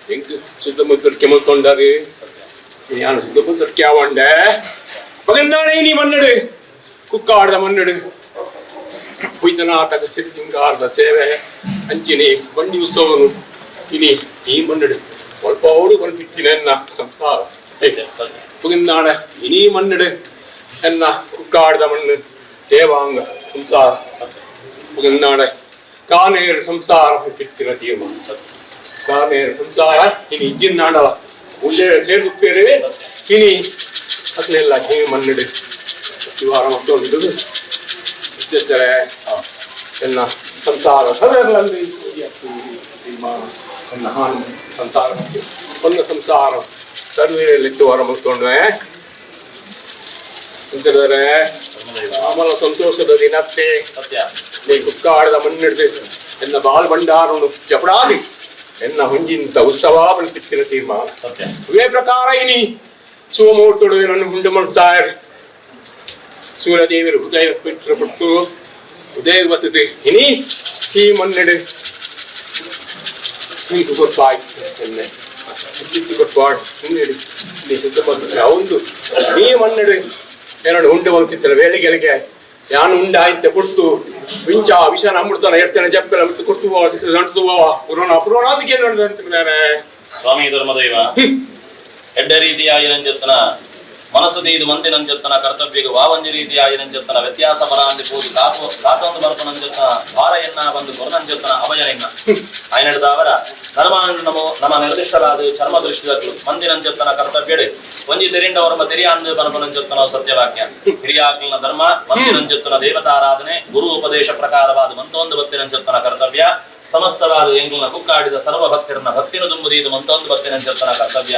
ಎಂಕ್ ಸುತ್ತಮುತ್ತಲಿಕ್ಕೆ ಮಲ್ತೊಂಡರು ಯಾನು ಸುತ್ತಮುತ್ತಲಿಕ್ಕೆ ಯಾವಂಡೆ ಪಗನ್ನಾಣೆ ನೀ ಮನ್ನಡು ಕುಕ್ಕಾಡದ ಮನ್ನಡು ಕುಯ್ದನಾಟಕ ಸಿರಿ ಸಿಂಗಾರದ ಸೇವೆ ಅಂಚಿನಿ ಬಂಡಿ ಉತ್ಸವನು ಇನಿ ಈ ಮನ್ನಡು ಸ್ವಲ್ಪ ಅವರು ಬಂದ್ಬಿಟ್ಟಿನ ಸಂಸಾರ ಸತ್ಯ ಸತ್ಯ. ಪುಗಿಂದಾಣ ಇನಿ ಮನ್ನಡು ಎನ್ನ ಕುಕ್ಕಾಡದ ಮಣ್ಣು ದೇವಾಂಗ ಸಂಸಾರ ಸತ್ಯ. ಪುಗಿಂದಾಣ ಕಾನೇರು ಸಂಸಾರ ಬಿತ್ತಿನ ತೀರ್ಮಾನ ಸತ್ಯ. ಕಾನೇರು ಸಂಸಾರ ಇನಿ ಇಜ್ಜಿನ್ನಾಡಲ ಉಳ್ಳೇ ಸೇರುತ್ತೇವೆ ಇನಿ ಅಕ್ಲೆಲ್ಲ ಹೇ ಮನ್ನಡು ಶಿವಾರ ಮತ್ತೊಂದು ಇಚ್ಛಿಸ್ತಾರೆ ಎನ್ನ ಸಂಸಾರ ಸರ್ವಗಳಲ್ಲಿ ತೀರ್ಮಾನ ಎನ್ನ ಹಾನು ಸಂಸಾರ ಒಂದು ಸಂಸಾರ ಸರ್ವೇಲಿಟ್ಟು ಹೊರ ಮುತ್ಕೊಂಡ್ವೆ ಅಂತಿದ್ದಾರೆ ಆಮಲ ಸಂತೋಷದ ದಿನತ್ತೆ ಸತ್ಯ. ನೀ ಕುಕ್ಕಾಡದ ಮಣ್ಣಿಡ್ದು ಎನ್ನ ಬಾಲ್ ಭಂಡಾರನು ಜಪಡಾದಿ ಎನ್ನ ಹುಂಜಿಂತ ಉತ್ಸವ ಬಂತಿತ್ತಿನ ತೀರ್ಮಾನ ಸತ್ಯ. ಇದೇ ಪ್ರಕಾರ ಇನಿ ಶಿವಮೂರ್ತುಡು ನನ್ನ ಹುಂಡು ಮಾಡ್ತಾರೆ ಸೂರ್ಯದೇವರು ಹೃದಯ ಬಿಟ್ಟರು ಪಟ್ಟು ಉದಯ ಬರ್ತದೆ ಇನಿ ಈ ಮಣ್ಣೆಡೆ ಹಿಂಗೆ ಗೊತ್ತಾಯ್ತು ಎನ್ನೆ ಚಿಕ್ಕ ಕೊಟ್ಪಾಡು ಹಿಂದಿಡಿ ಇಲ್ಲಿ ಸಿದ್ಧ ಬಂದ್ರೆ ಅವಂದು ಈ ಮಣ್ಣೆಡೆ ಎರಡು ಉಂಡೆ ಹೋಗ್ತಿತ್ತಲ್ಲ ವೇಳೆಗೆಳಗೆ ಯಾನು ಉಂಡ ಆಯ್ತ ಕೊಡ್ತು ವಿಂಚ ವಿಷಾನ ಅಮೃತನ ಎರ್ತೇನೆ ಜಪ್ಪೆಲ್ಲ ಬಿಟ್ಟು ಕೊಡ್ತು ನಡ್ತು ಪುರೋಣ ಪುರೋಣ ಅದಕ್ಕೆ ಅಂತಿದ್ದಾರೆ. ಸ್ವಾಮಿ ಧರ್ಮದೈವ ಎಡ್ಡ ರೀತಿಯಾಯಿನಂಚೆತ್ತನ ಮನಸ್ಸು ದೀದು ಮಂದಿನಂಚೆತ್ತನ ಕರ್ತವ್ಯಗೆ ವಾವಂಜಿ ರೀತಿಯಾಯಿನಂಚೆತ್ತನ ವ್ಯತ್ಯಾಸ ಬರಾಂದಿ ಪೋದು ಕಾಪು ಕಾತೊಂದು ಬರ್ಪನಂಚೆತ್ತನ ಭಾರ ಎನ್ನ ಬಂದು ಕೊರನಂಚೆತ್ತನ ಅಭಯನೆನ್ನ ಆಯನಡ್ದಾವರ ಧರ್ಮಾನಂದ ನಮೋ ನಮ ನಿರ್ದಿಷ್ಟವಾದ ಚರ್ಮ ದೃಷ್ಟಿದಕ್ಲು ಮಂದಿನಂಚೆತ್ತನ ಕರ್ತವ್ಯಡು ಒಂಜಿ ತೆರಿಂಡವರಮ ತೆರಿಯಾಂದು ಪನಪನಂಚೆತ್ತನ ಸತ್ಯವಾಕ್ಯ ಹಿರಿಯಾಕ್ಲಿನ ಧರ್ಮ ಮಂದಿನಂಚೆತ್ತನ ದೇವತಾರಾಧನೆ ಗುರು ಉಪದೇಶ ಪ್ರಕಾರವಾದ ಮಂತೊಂದು ಬತ್ತಿನಂಚೆತ್ತನ ಕರ್ತವ್ಯ ಸಮಸ್ತವಾದ ಎಂಗುನ ಕುಕ್ಕಾಡಿದ ಸರ್ವ ಭಕ್ತರನ್ನ ಭಕ್ತಿನ ದುಂಬುದೀದು ಮಂತೊಂದು ಬತ್ತಿನಂಚೆತ್ತನ ಕರ್ತವ್ಯ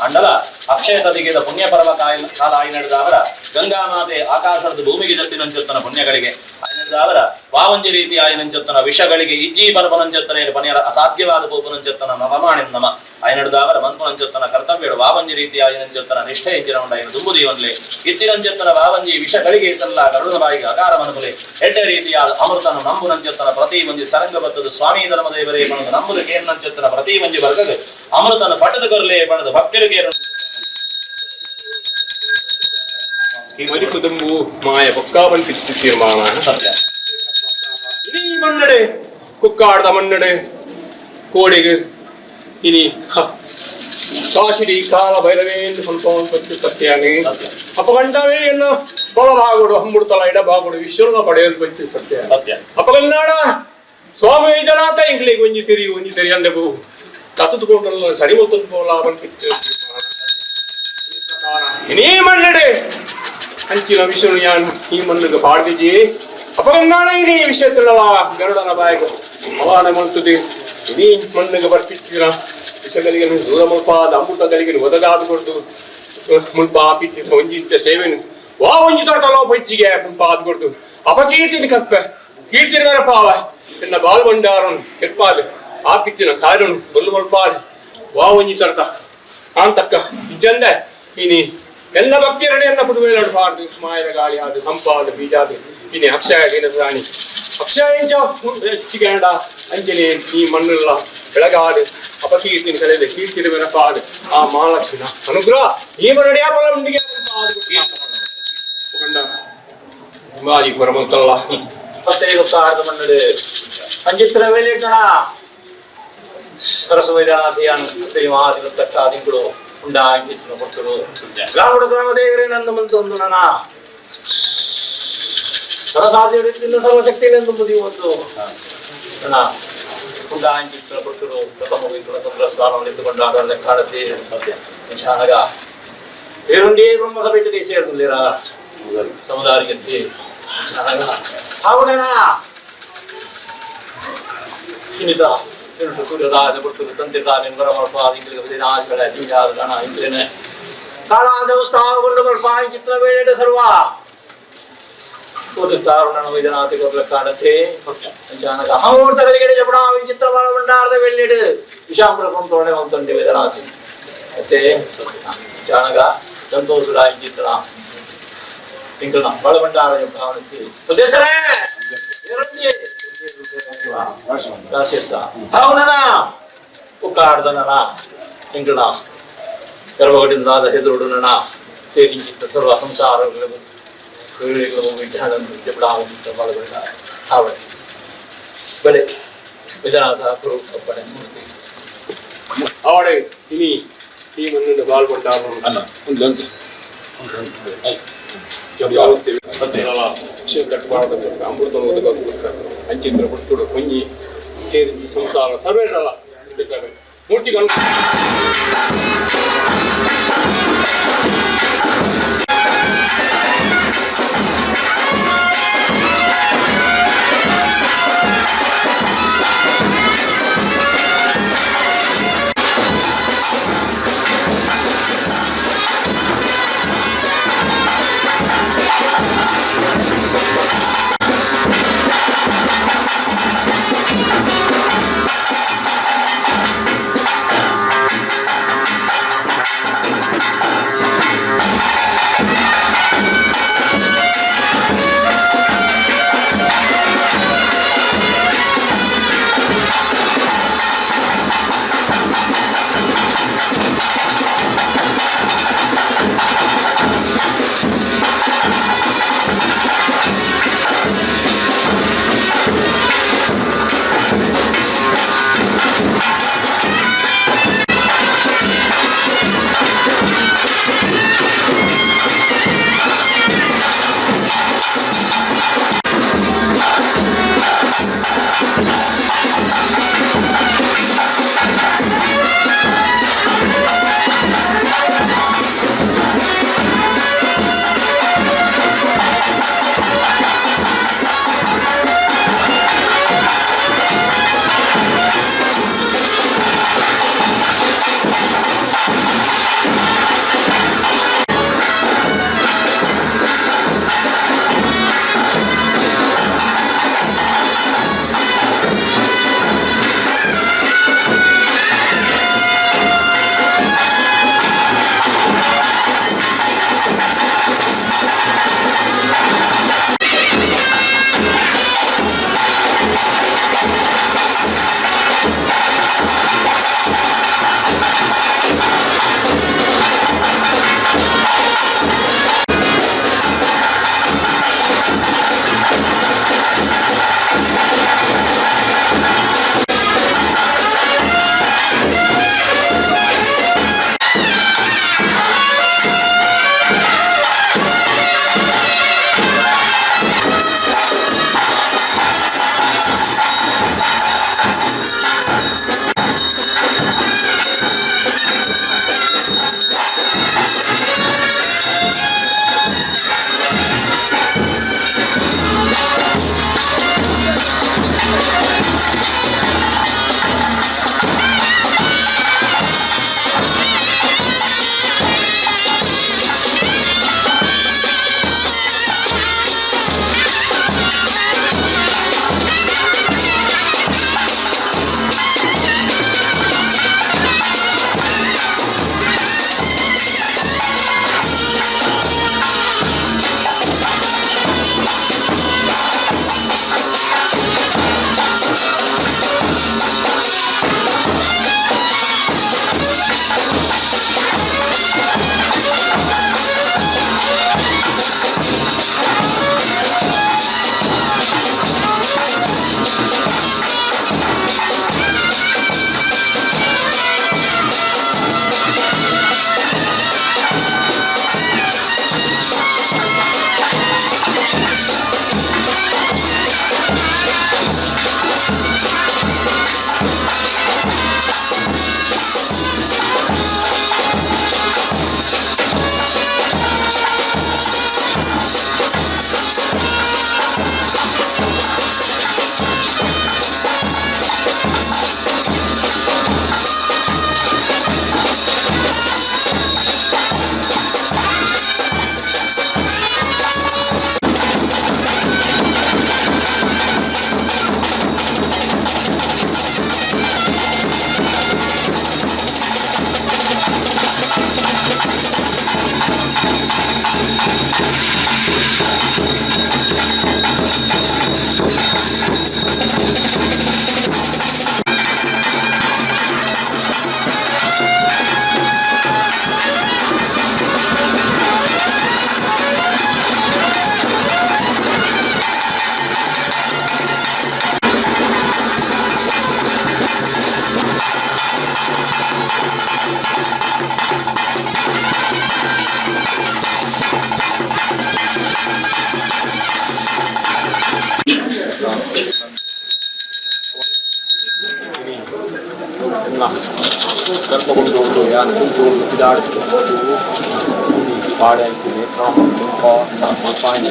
ಅಂಡಲ ಅಕ್ಷಯ ತದಿಗೆದ ಪುಣ್ಯ ಪರ್ವ ಕಾಲ ಆಯ್ನಡ್ದಾವರ ಗಂಗಾಮಾತೆ ಆಕಾಶದ ಭೂಮಿಗೆ ಜತ್ತಿನಂಚೆತ್ತನ ಪುಣ್ಯಗಳಿಗೆ ಆಯ್ನಡ್ದಾವರ ವಾವಂಜಿ ರೀತಿ ಆಯನಂಚೆತ್ತನ ವಿಷಗಳಿಗೆ ಇಜ್ಜಿ ಪರ್ವನಂಚೆತ್ತನ ಪನಿಯರ ಅಸಾಧ್ಯವಾದ ಪೋಪನಂಚೆತ್ತನ ನವಮಾಣಿನ ನಮ ಆಯ್ನಡ್ದಾವರ ಮನ್ಪುನಂಚೆತ್ತನ ಕರ್ತವ್ಯಡು ವಾವಂಜಿ ರೀತಿ ಆಯನಂಚೆತ್ತನ ನಿಷ್ಠೆ ಇಂಜಿನ ಉಂಡಾಯಿನ ದುಂಬುದೀವನ್ಲೆ ಇತ್ತಿನಂಚೆತ್ತನ ವಾವಂಜಿ ವಿಷಗಳಿಗೆ ಇತ್ತಲ್ಲ ಗರುಡನ ಬಾಯಿಗೆ ಅಕಾರ ಮನುಕುಲೆ ಎಡ್ಡ ರೀತಿಯಾದ ಅಮೃತನ ನಂಬುನಂಚೆತ್ತನ ಪ್ರತಿ ಒಂಜಿ ಸರಂಗ ಬತ್ತದ ಸ್ವಾಮಿ ಧರ್ಮದೇವರೇ ಬಣದ ನಂಬುದು ಕೇರ್ನಂಚೆತ್ತನ ಪ್ರತಿ ಒಂಜಿ ವರ್ಗಗ ಅಮೃತನ ಪಟದ ಕೊರಲೆ ಬಣದ ಭಕ್ತರಿಗೆ ಈ ಬದುಕುದಂಬು ಮಾಯ ಪಕ್ಕಾವನ್ ಪಿತ್ತು ತೀರ್ಮಾನ ಸತ್ಯ. ಇನಿ ಮನ್ನಡೆ ಕುಕ್ಕಾಡ್ದ ಮನ್ನಡೆ ಕೋಡಿಗೆ ಇನಿ ಕಾಶಿಡಿ ಕಾಲ ಭೈರವೇಂದ್ರ ಸ್ವಲ್ಪ ಪತ್ತು ಸತ್ಯಾನಿ ಸತ್ಯ. ಅಪಗಂಡವೇ ಎನ್ನ ಬಲಭಾಗುಡು ಹಂಬುಡ್ತಲ ಎಡಭಾಗುಡು ವಿಶ್ವನ ಪಡೆಯಲು ಬಚ್ಚಿ ಸತ್ಯ. ಸತ್ಯ. ಅಪಗನ್ನಾಡ ಸ್ವಾಮಿ ಇದನಾತ ಇಂಕ್ಲಿಗೆ ಒಂಜಿ ತಿರಿ ಒಂಜಿ ತಿರಿ ಅಂದೆಬು ಕತ್ತುಕೊಂಡಲ್ಲ ಸರಿ ಒತ್ತೊಂದು ಪೋಲ ಇನಿ ಮನ್ನಡೆ ಅಂಚಿನ ವಿಷ್ಣು ಯಾನು ಈ ಮಣ್ಣಿಗೆ ಪಾಡ್ದಿಜಿ ಅಪಗನ್ನಾಣ ಇನಿ ವಿಷಯ ತಿಳವ ಗರುಡನ ಬಾಯಿಗೆ ಅವಾನ ಮಂತುದಿ ಇನಿ ಮಣ್ಣಿಗೆ ಬರ್ಪಿತ್ತಿರ ವಿಷಗಳಿಗೆ ದೂರ ಮುಲ್ಪಾದ ಅಮೃತಗಳಿಗೆ ಒದಗಾದ ಕೊಡ್ದು ಮುಲ್ಪ ಆಪಿತ್ತಿನ ಒಂಜಿತ್ತ ಸೇವೆನು ವಾ ಒಂಜಿ ತೊಡಕಲೋ ಪೊಚ್ಚಿಗೆ ಮುಲ್ಪ ಆದ ಕೊಡ್ದು ಅಪಕೀರ್ತಿನ ಕಪ್ಪೆ ಕೀರ್ತಿನ ಪಾವ ಎನ್ನ ಬಾಲ್ ಬಂಡಾರನು ಕೆಟ್ಪಾದ ಆಪಿತ್ತಿನ ಕಾರನು ಬೊಲ್ಲು ಮುಲ್ಪಾದ ವಾ ಒಂಜಿ ತೊಡಕ ಕಾಂತಕ್ಕ ಇಜ್ಜಂದೆ ಇನಿ ಎಲ್ಲ ಭಕ್ತಿಯರಡೆಯನ್ನ ಪುದುವೇಲಡು ಪಾಡ್ದು ಮಾಯದ ಗಾಳಿ ಆದ ಸಂಪಾದ ಬೀಜಾದ ಇನಿ ಅಕ್ಷಯ ಪ್ರಾಣಿ ಅಕ್ಷಯ ಚಿಗಂಡ ಅಂಜನೆ ಈ ಮಣ್ಣುಲ್ಲ ಬೆಳಗಾಡು ಅಪಕೀರ್ತಿನ ಕಲೆದ ಕೀರ್ತಿರುವೆನ ಪಾಡು ಆ ಮಹಾಲಕ್ಷ್ಮಿನ ಅನುಗ್ರಹ ಈ ಮನಡಿಯ ಬಲ ಉಂಡಿಗೆ ಮಾಜಿ ಬರಮಂತಲ್ಲ ಮತ್ತೆ ಗೊತ್ತಾರ್ದ ಮನ್ನಡು ಅಂಜಿತ್ರ ವೇಲೇಟಣ ಸರಸ್ವತಿ ಮಾತಿನ ತಟ್ಟಾದಿಂಗಳು ಉಂಡ ಅಂಜಿತ್ರ ಕೊಟ್ಟರು ಸತ್ಯ. ಗ್ರಾಮಡ ಗ್ರಾಮ ದೇವರೇ ನಂದು ಮಂತೊಂದು ನನ ಸರಸಾಧ್ಯ ಸರ್ವಶಕ್ತಿಗಳೆಂದು ಮುದಿಯುವುದು ಅಣ್ಣ ಕುಂಡಾಂಚಿತ್ರ ಕೊಟ್ಟರು ಪ್ರಥಮ ಚಂದ್ರ ಸ್ಥಾನವನ್ನು ಇಟ್ಟುಕೊಂಡಾಗ ಲೆಕ್ಕಾಡತಿ ಸತ್ಯ. ನಿಶಾನಗ ಬೇರೊಂದೇ ಬ್ರಹ್ಮ ಸಭೆಗೆ ಸೇರ್ಲಿರ ಸಮುದಾಯಕ್ಕೆ ನಿಶಾನಗ ಅವನ ಕಿನಿತ ತಿರುಟು ಸೂರ್ಯರಾಜ ಕೊಟ್ಟರು ತಂತಿರಾಜ ಬರಮಲ್ಪ ಇಂಗ್ಲಿಗೆ ರಾಜಗಳ ಜಿಂಜಾದ ಗಣ ಇಂದ್ರನೇ ಕಾಲಾದ ಉತ್ಸಾಹಗೊಂಡು ಬರ್ಪ ಚಿತ್ರ ವೇಳೆ ಸರ್ವ ಕೋಟಿಸ್ತಾರುಣನ ವೈದ್ಯನಾಥಿ ಕೊರ್ಲಕ್ಕಾಡತ್ತೆ ಜಾನಕ ಹಮೂರ್ತಗಳಿಗೆ ಜಪಡ ವಿಚಿತ್ರ ಭಂಡಾರದ வெள்ளிடு ವಿಶಾಂಬ್ರಕಂ ತೋಡೆ ಒಂತೊಂಡಿ ವೈದ್ಯನಾಥಿ ಅಸೇ ಜಾನಗ ಸಂತೋಷ ಚಿತ್ರ ತಿಂಗಳ ಬಳಭಂಡಾರ ಜಪಡಾವಣಿ ಸುದೇಶರೇ ಅವನನ ಉಕ್ಕಾಡ್ದನನ ತಿಂಗಳ ಗರ್ಭಗಡಿಂದಾದ ಹೆದುರುಡನ ಸೇರಿಂಚಿತ್ತ ಸರ್ವ ಸಂಸಾರಗಳು ಬಲೆ ವಿಜಯನಾಥ ಗುರು ಕಪ್ಪಣೆ ಮೂರ್ತಿ ಆವಡೆ ಇನಿ ಈ ಮಣ್ಣಿನ ಬಾಲ್ ಭಂಡಾರ ಅಲ್ಲ ಒಂದು ಒಂದು ಅಮೃತ ಅಂಚಿತ್ರ ಕೊಡ್ತುಡು ಒಂಜಿ ಸೇರಿಂಚಿ ಸಂಸಾರ ಸರ್ವೇರಲ್ಲ ಮೂರ್ತಿಗಳು.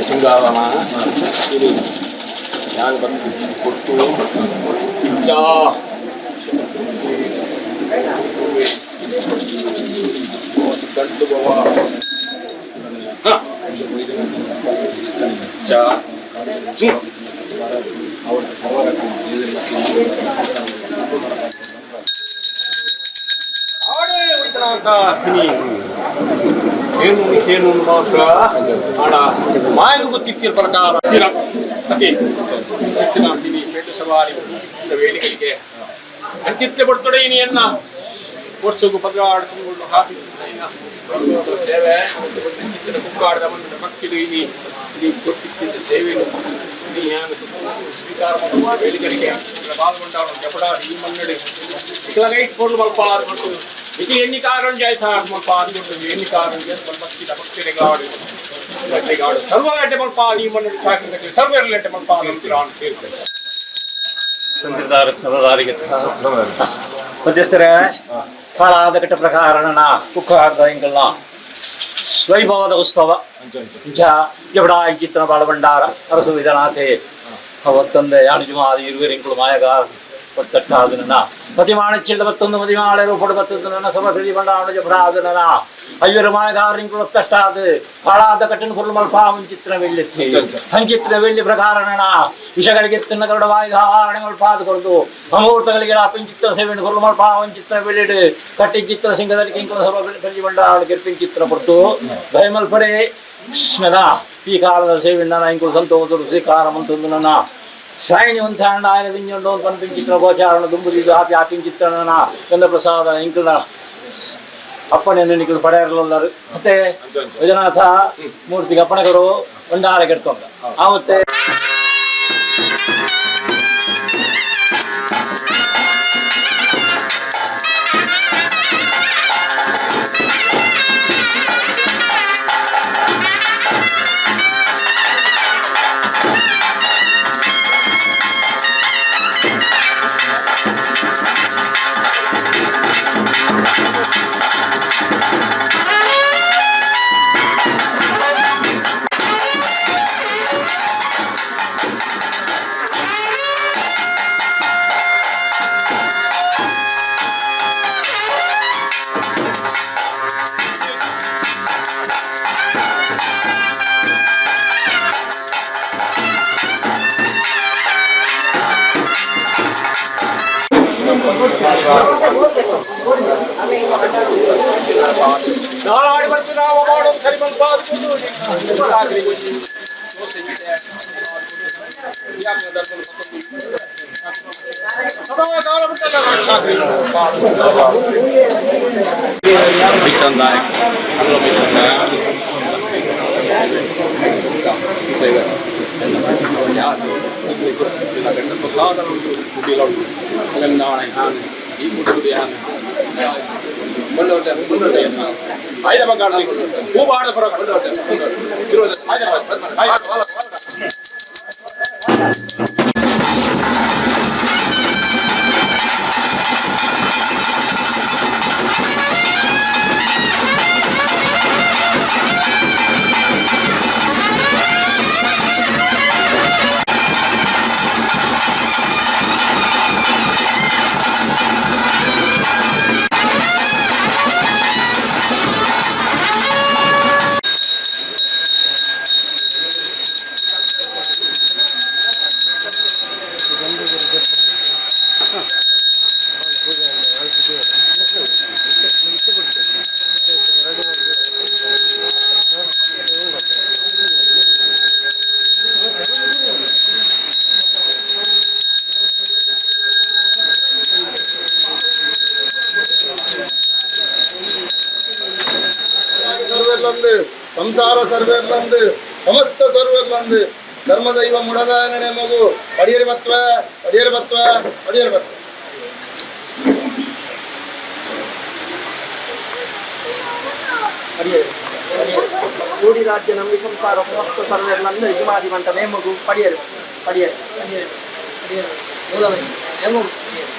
ಸಿಂಗಾರಣ ಇನಿ ಯಾನ್ ಬಂದು ಕೊಟ್ಟು ಇಚ್ಚಾ ಗಂಟು ಬವ ಚಾ ಏನು ಏನು ಮಾತ್ರ ಆಡ ಮಾಯಗ ಗೊತ್ತಿತ್ತಿರ ಪ್ರಕಾರ ಅತಿ ಚಿತ್ತಿನ ಅಂತೀನಿ ಪೇಟೆ ಸವಾರಿ ವೇಣಿಗಳಿಗೆ ಅಂಚಿತ್ತೆ ಕೊಡ್ತೊಡೆ ಇನಿ ಎನ್ನ ವರ್ಷಗು ಪದ್ರಾಡು ತಿಂಗಳು ಹಾಕಿ ಸೇವೆ ಚಿತ್ತಿನ ಕುಕ್ಕಾಡದ ಬಂದ ಭಕ್ತಿಡು ಇನಿ ಇನಿ ಕೊಟ್ಟಿತ್ತಿದ್ದ ಸೇವೆನು ಇನಿ ಹ್ಯಾಂಗ ಸ್ವೀಕಾರ ಮಾಡುವ ವೇಳಿಗಳಿಗೆ ಬಾಲ್ಗೊಂಡವನು ಜಪಡಾಡು ಈ ಮನ್ನಡಿ ಇಕ್ಲಗೈ ಕೊಡ್ಲು ಮಲ್ಪ ಕೊಟ್ಟು ಇತಿ ಎಣ್ಣಿ ಕಾರಣ ಜಯ ಸಾರ್ ಮಲ್ಪ ಆದ್ಕೊಟ್ಟು ಎಣ್ಣಿ ಕಾರಣ ಜಯ ಭಕ್ತಿದ ಭಕ್ತಿರೆಗಾಡು ಗಾಡು ಸರ್ವಲಟ್ಟೆ ಮಲ್ಪ ಈ ಮನ್ನಡಿ ಚಾಕಿನ ಸರ್ವರಲಟ್ಟೆ ಮಲ್ಪ ಅಂತಿರಾನ್ ಕೇಳ್ತೇನೆ. ಸಂದಿದಾರ ಸರ್ವದಾರಿಗೆ. ಮಧ್ಯಸ್ಥರೇ, ಕಾಲಾದ ಕಟ್ಟ ಪ್ರಕಾರಣ ಕುಕ್ಕಾರದ ಇಂಕಲ್ನ ವೈಭವದ ಉತ್ಸವ ಇಂಚ ಎವಡ ಇಂಚಿತ್ತನ ಬಾಳಭಂಡಾರ ಅರಸು ವಿಧನಾಥೆ ಅವತ್ತೊಂದೆ ಯಾನುಜುಮಾದ ಇರುವೆರಿಂಕುಳು ಮಾಯಗಾರ ಕೊಟ್ಟಟ್ಟಾದನ ಪ್ರತಿಮಾಣ ಚಿಲ್ಡ ಬತ್ತೊಂದು ಮದಿಮಾಳೆ ರೂಪಡು ಬತ್ತೊಂದು ನನ್ನ ಸಭೆ ಭಂಡಾರ ಜಪಡಾದನ ಐವರು ಮಾಯಗಾರಿಂಕುಳು ಒತ್ತಟ್ಟಾದ ಕಾಳಾದ ಕಟ್ಟಿನ ಕುರುಳು ಮಲ್ಪ ಮುಂಚಿತ್ರ ವೆಳ್ಳೆತ್ತಿ ಹಂಚಿತ್ರ ವೆಳ್ಳಿ ಪ್ರಕಾರಣ ವಿಷಗಳಿಗೆ ತಿನ್ನ ಗರುಡ ವಾಯುಧಾರಣೆ ಮಲ್ಪಾದ ಕೊರದು ಅಮೂರ್ತಗಳಿಗೆ ಪಿಂಚಿತ್ರ ಸೇವೆಯನ್ನು ಕುರುಳು ಮಲ್ಪ ವಂಚಿತ್ರ ಬೆಳ್ಳಿಡು ಕಟ್ಟಿ ಚಿತ್ರ ಸಿಂಗದಲ್ಲಿ ಕಿಂಕುಳ ಸರ್ವ ಬೆಳ್ಳಿ ಬಂಡಾಳ ಕಿರ್ಪಿನ್ ಚಿತ್ರ ಕೊಡ್ತು ದಯಮಲ್ಪಡೆ ಕೃಷ್ಣದ ಈ ಕಾಲದ ಸೇವೆ ನನ್ನ ಇಂಕುಳು ಸಂತೋಷರು ಸ್ವೀಕಾರ ಮಂತೊಂದು ನನ್ನ ಸಾಯಿನಿ ಒಂಥಾಂಡ ಆಯನ ದಿಂಜೊಂಡು ಒಂದು ಪನ್ಪಿನ ಚಿತ್ರ ಗೋಚಾರಣ ದುಂಬುದಿದ್ದು ಆಪಿ ಆಪಿನ ಚಿತ್ರಣ ಚಂದ್ರಪ್ರಸಾದ ಇಂಕುಳ ಅಪ್ಪಣೆ ನಿಕ್ಕಲು ಪಡೆಯರಲ್ಲರು ಮತ್ತೆ ವಿಜಯನಾಥ ಮೂರ್ತಿಗೆ ಅಪ್ಪಣೆಗರು ಭಂಡಾರ ಕೆಡ್ತೊಂಡ ಆವತ್ತೆ. ನಾಳಾಡಿ ಬರ್ತೀವಿ ನಾವು ಮಾಡೋದು ಸರಿ ಬಂದು ಬೈಸಂದಾಯ ಅಲ್ಲ ಬೈಸಂದಾಯ ಪ್ರಸಾದ ಈ ಸರ್ವೆರ್ಲಂದು ಸಂಸಾರ ಸರ್ವೆರ್ಲಂದು ಸಮಸ್ತ ಸರ್ವೆರ್ಲಂದು ಧರ್ಮದೈವ ಮುಡದಾಯನನೆ ಮಗು ಅಡಿಯರಿ ಬತ್ವ ಅಡಿಯರಿ ಬತ್ವ ಅಡಿಯರಿ ಬತ್ವ. ಕೋಡಿ ರಾಜ್ಯ ನಂಬಿ ಸಂಸಾರ ಸಮಸ್ತ ಸರ್ವೆರ್ಲಂದು ಯಜಮಾದಿ ಮಂಟ ನೇಮಗು ಪಡಿಯರು ಪಡಿಯರು ಪಡಿಯರು ಪಡಿಯರು ನೇಮಗು ಪಡಿಯರು.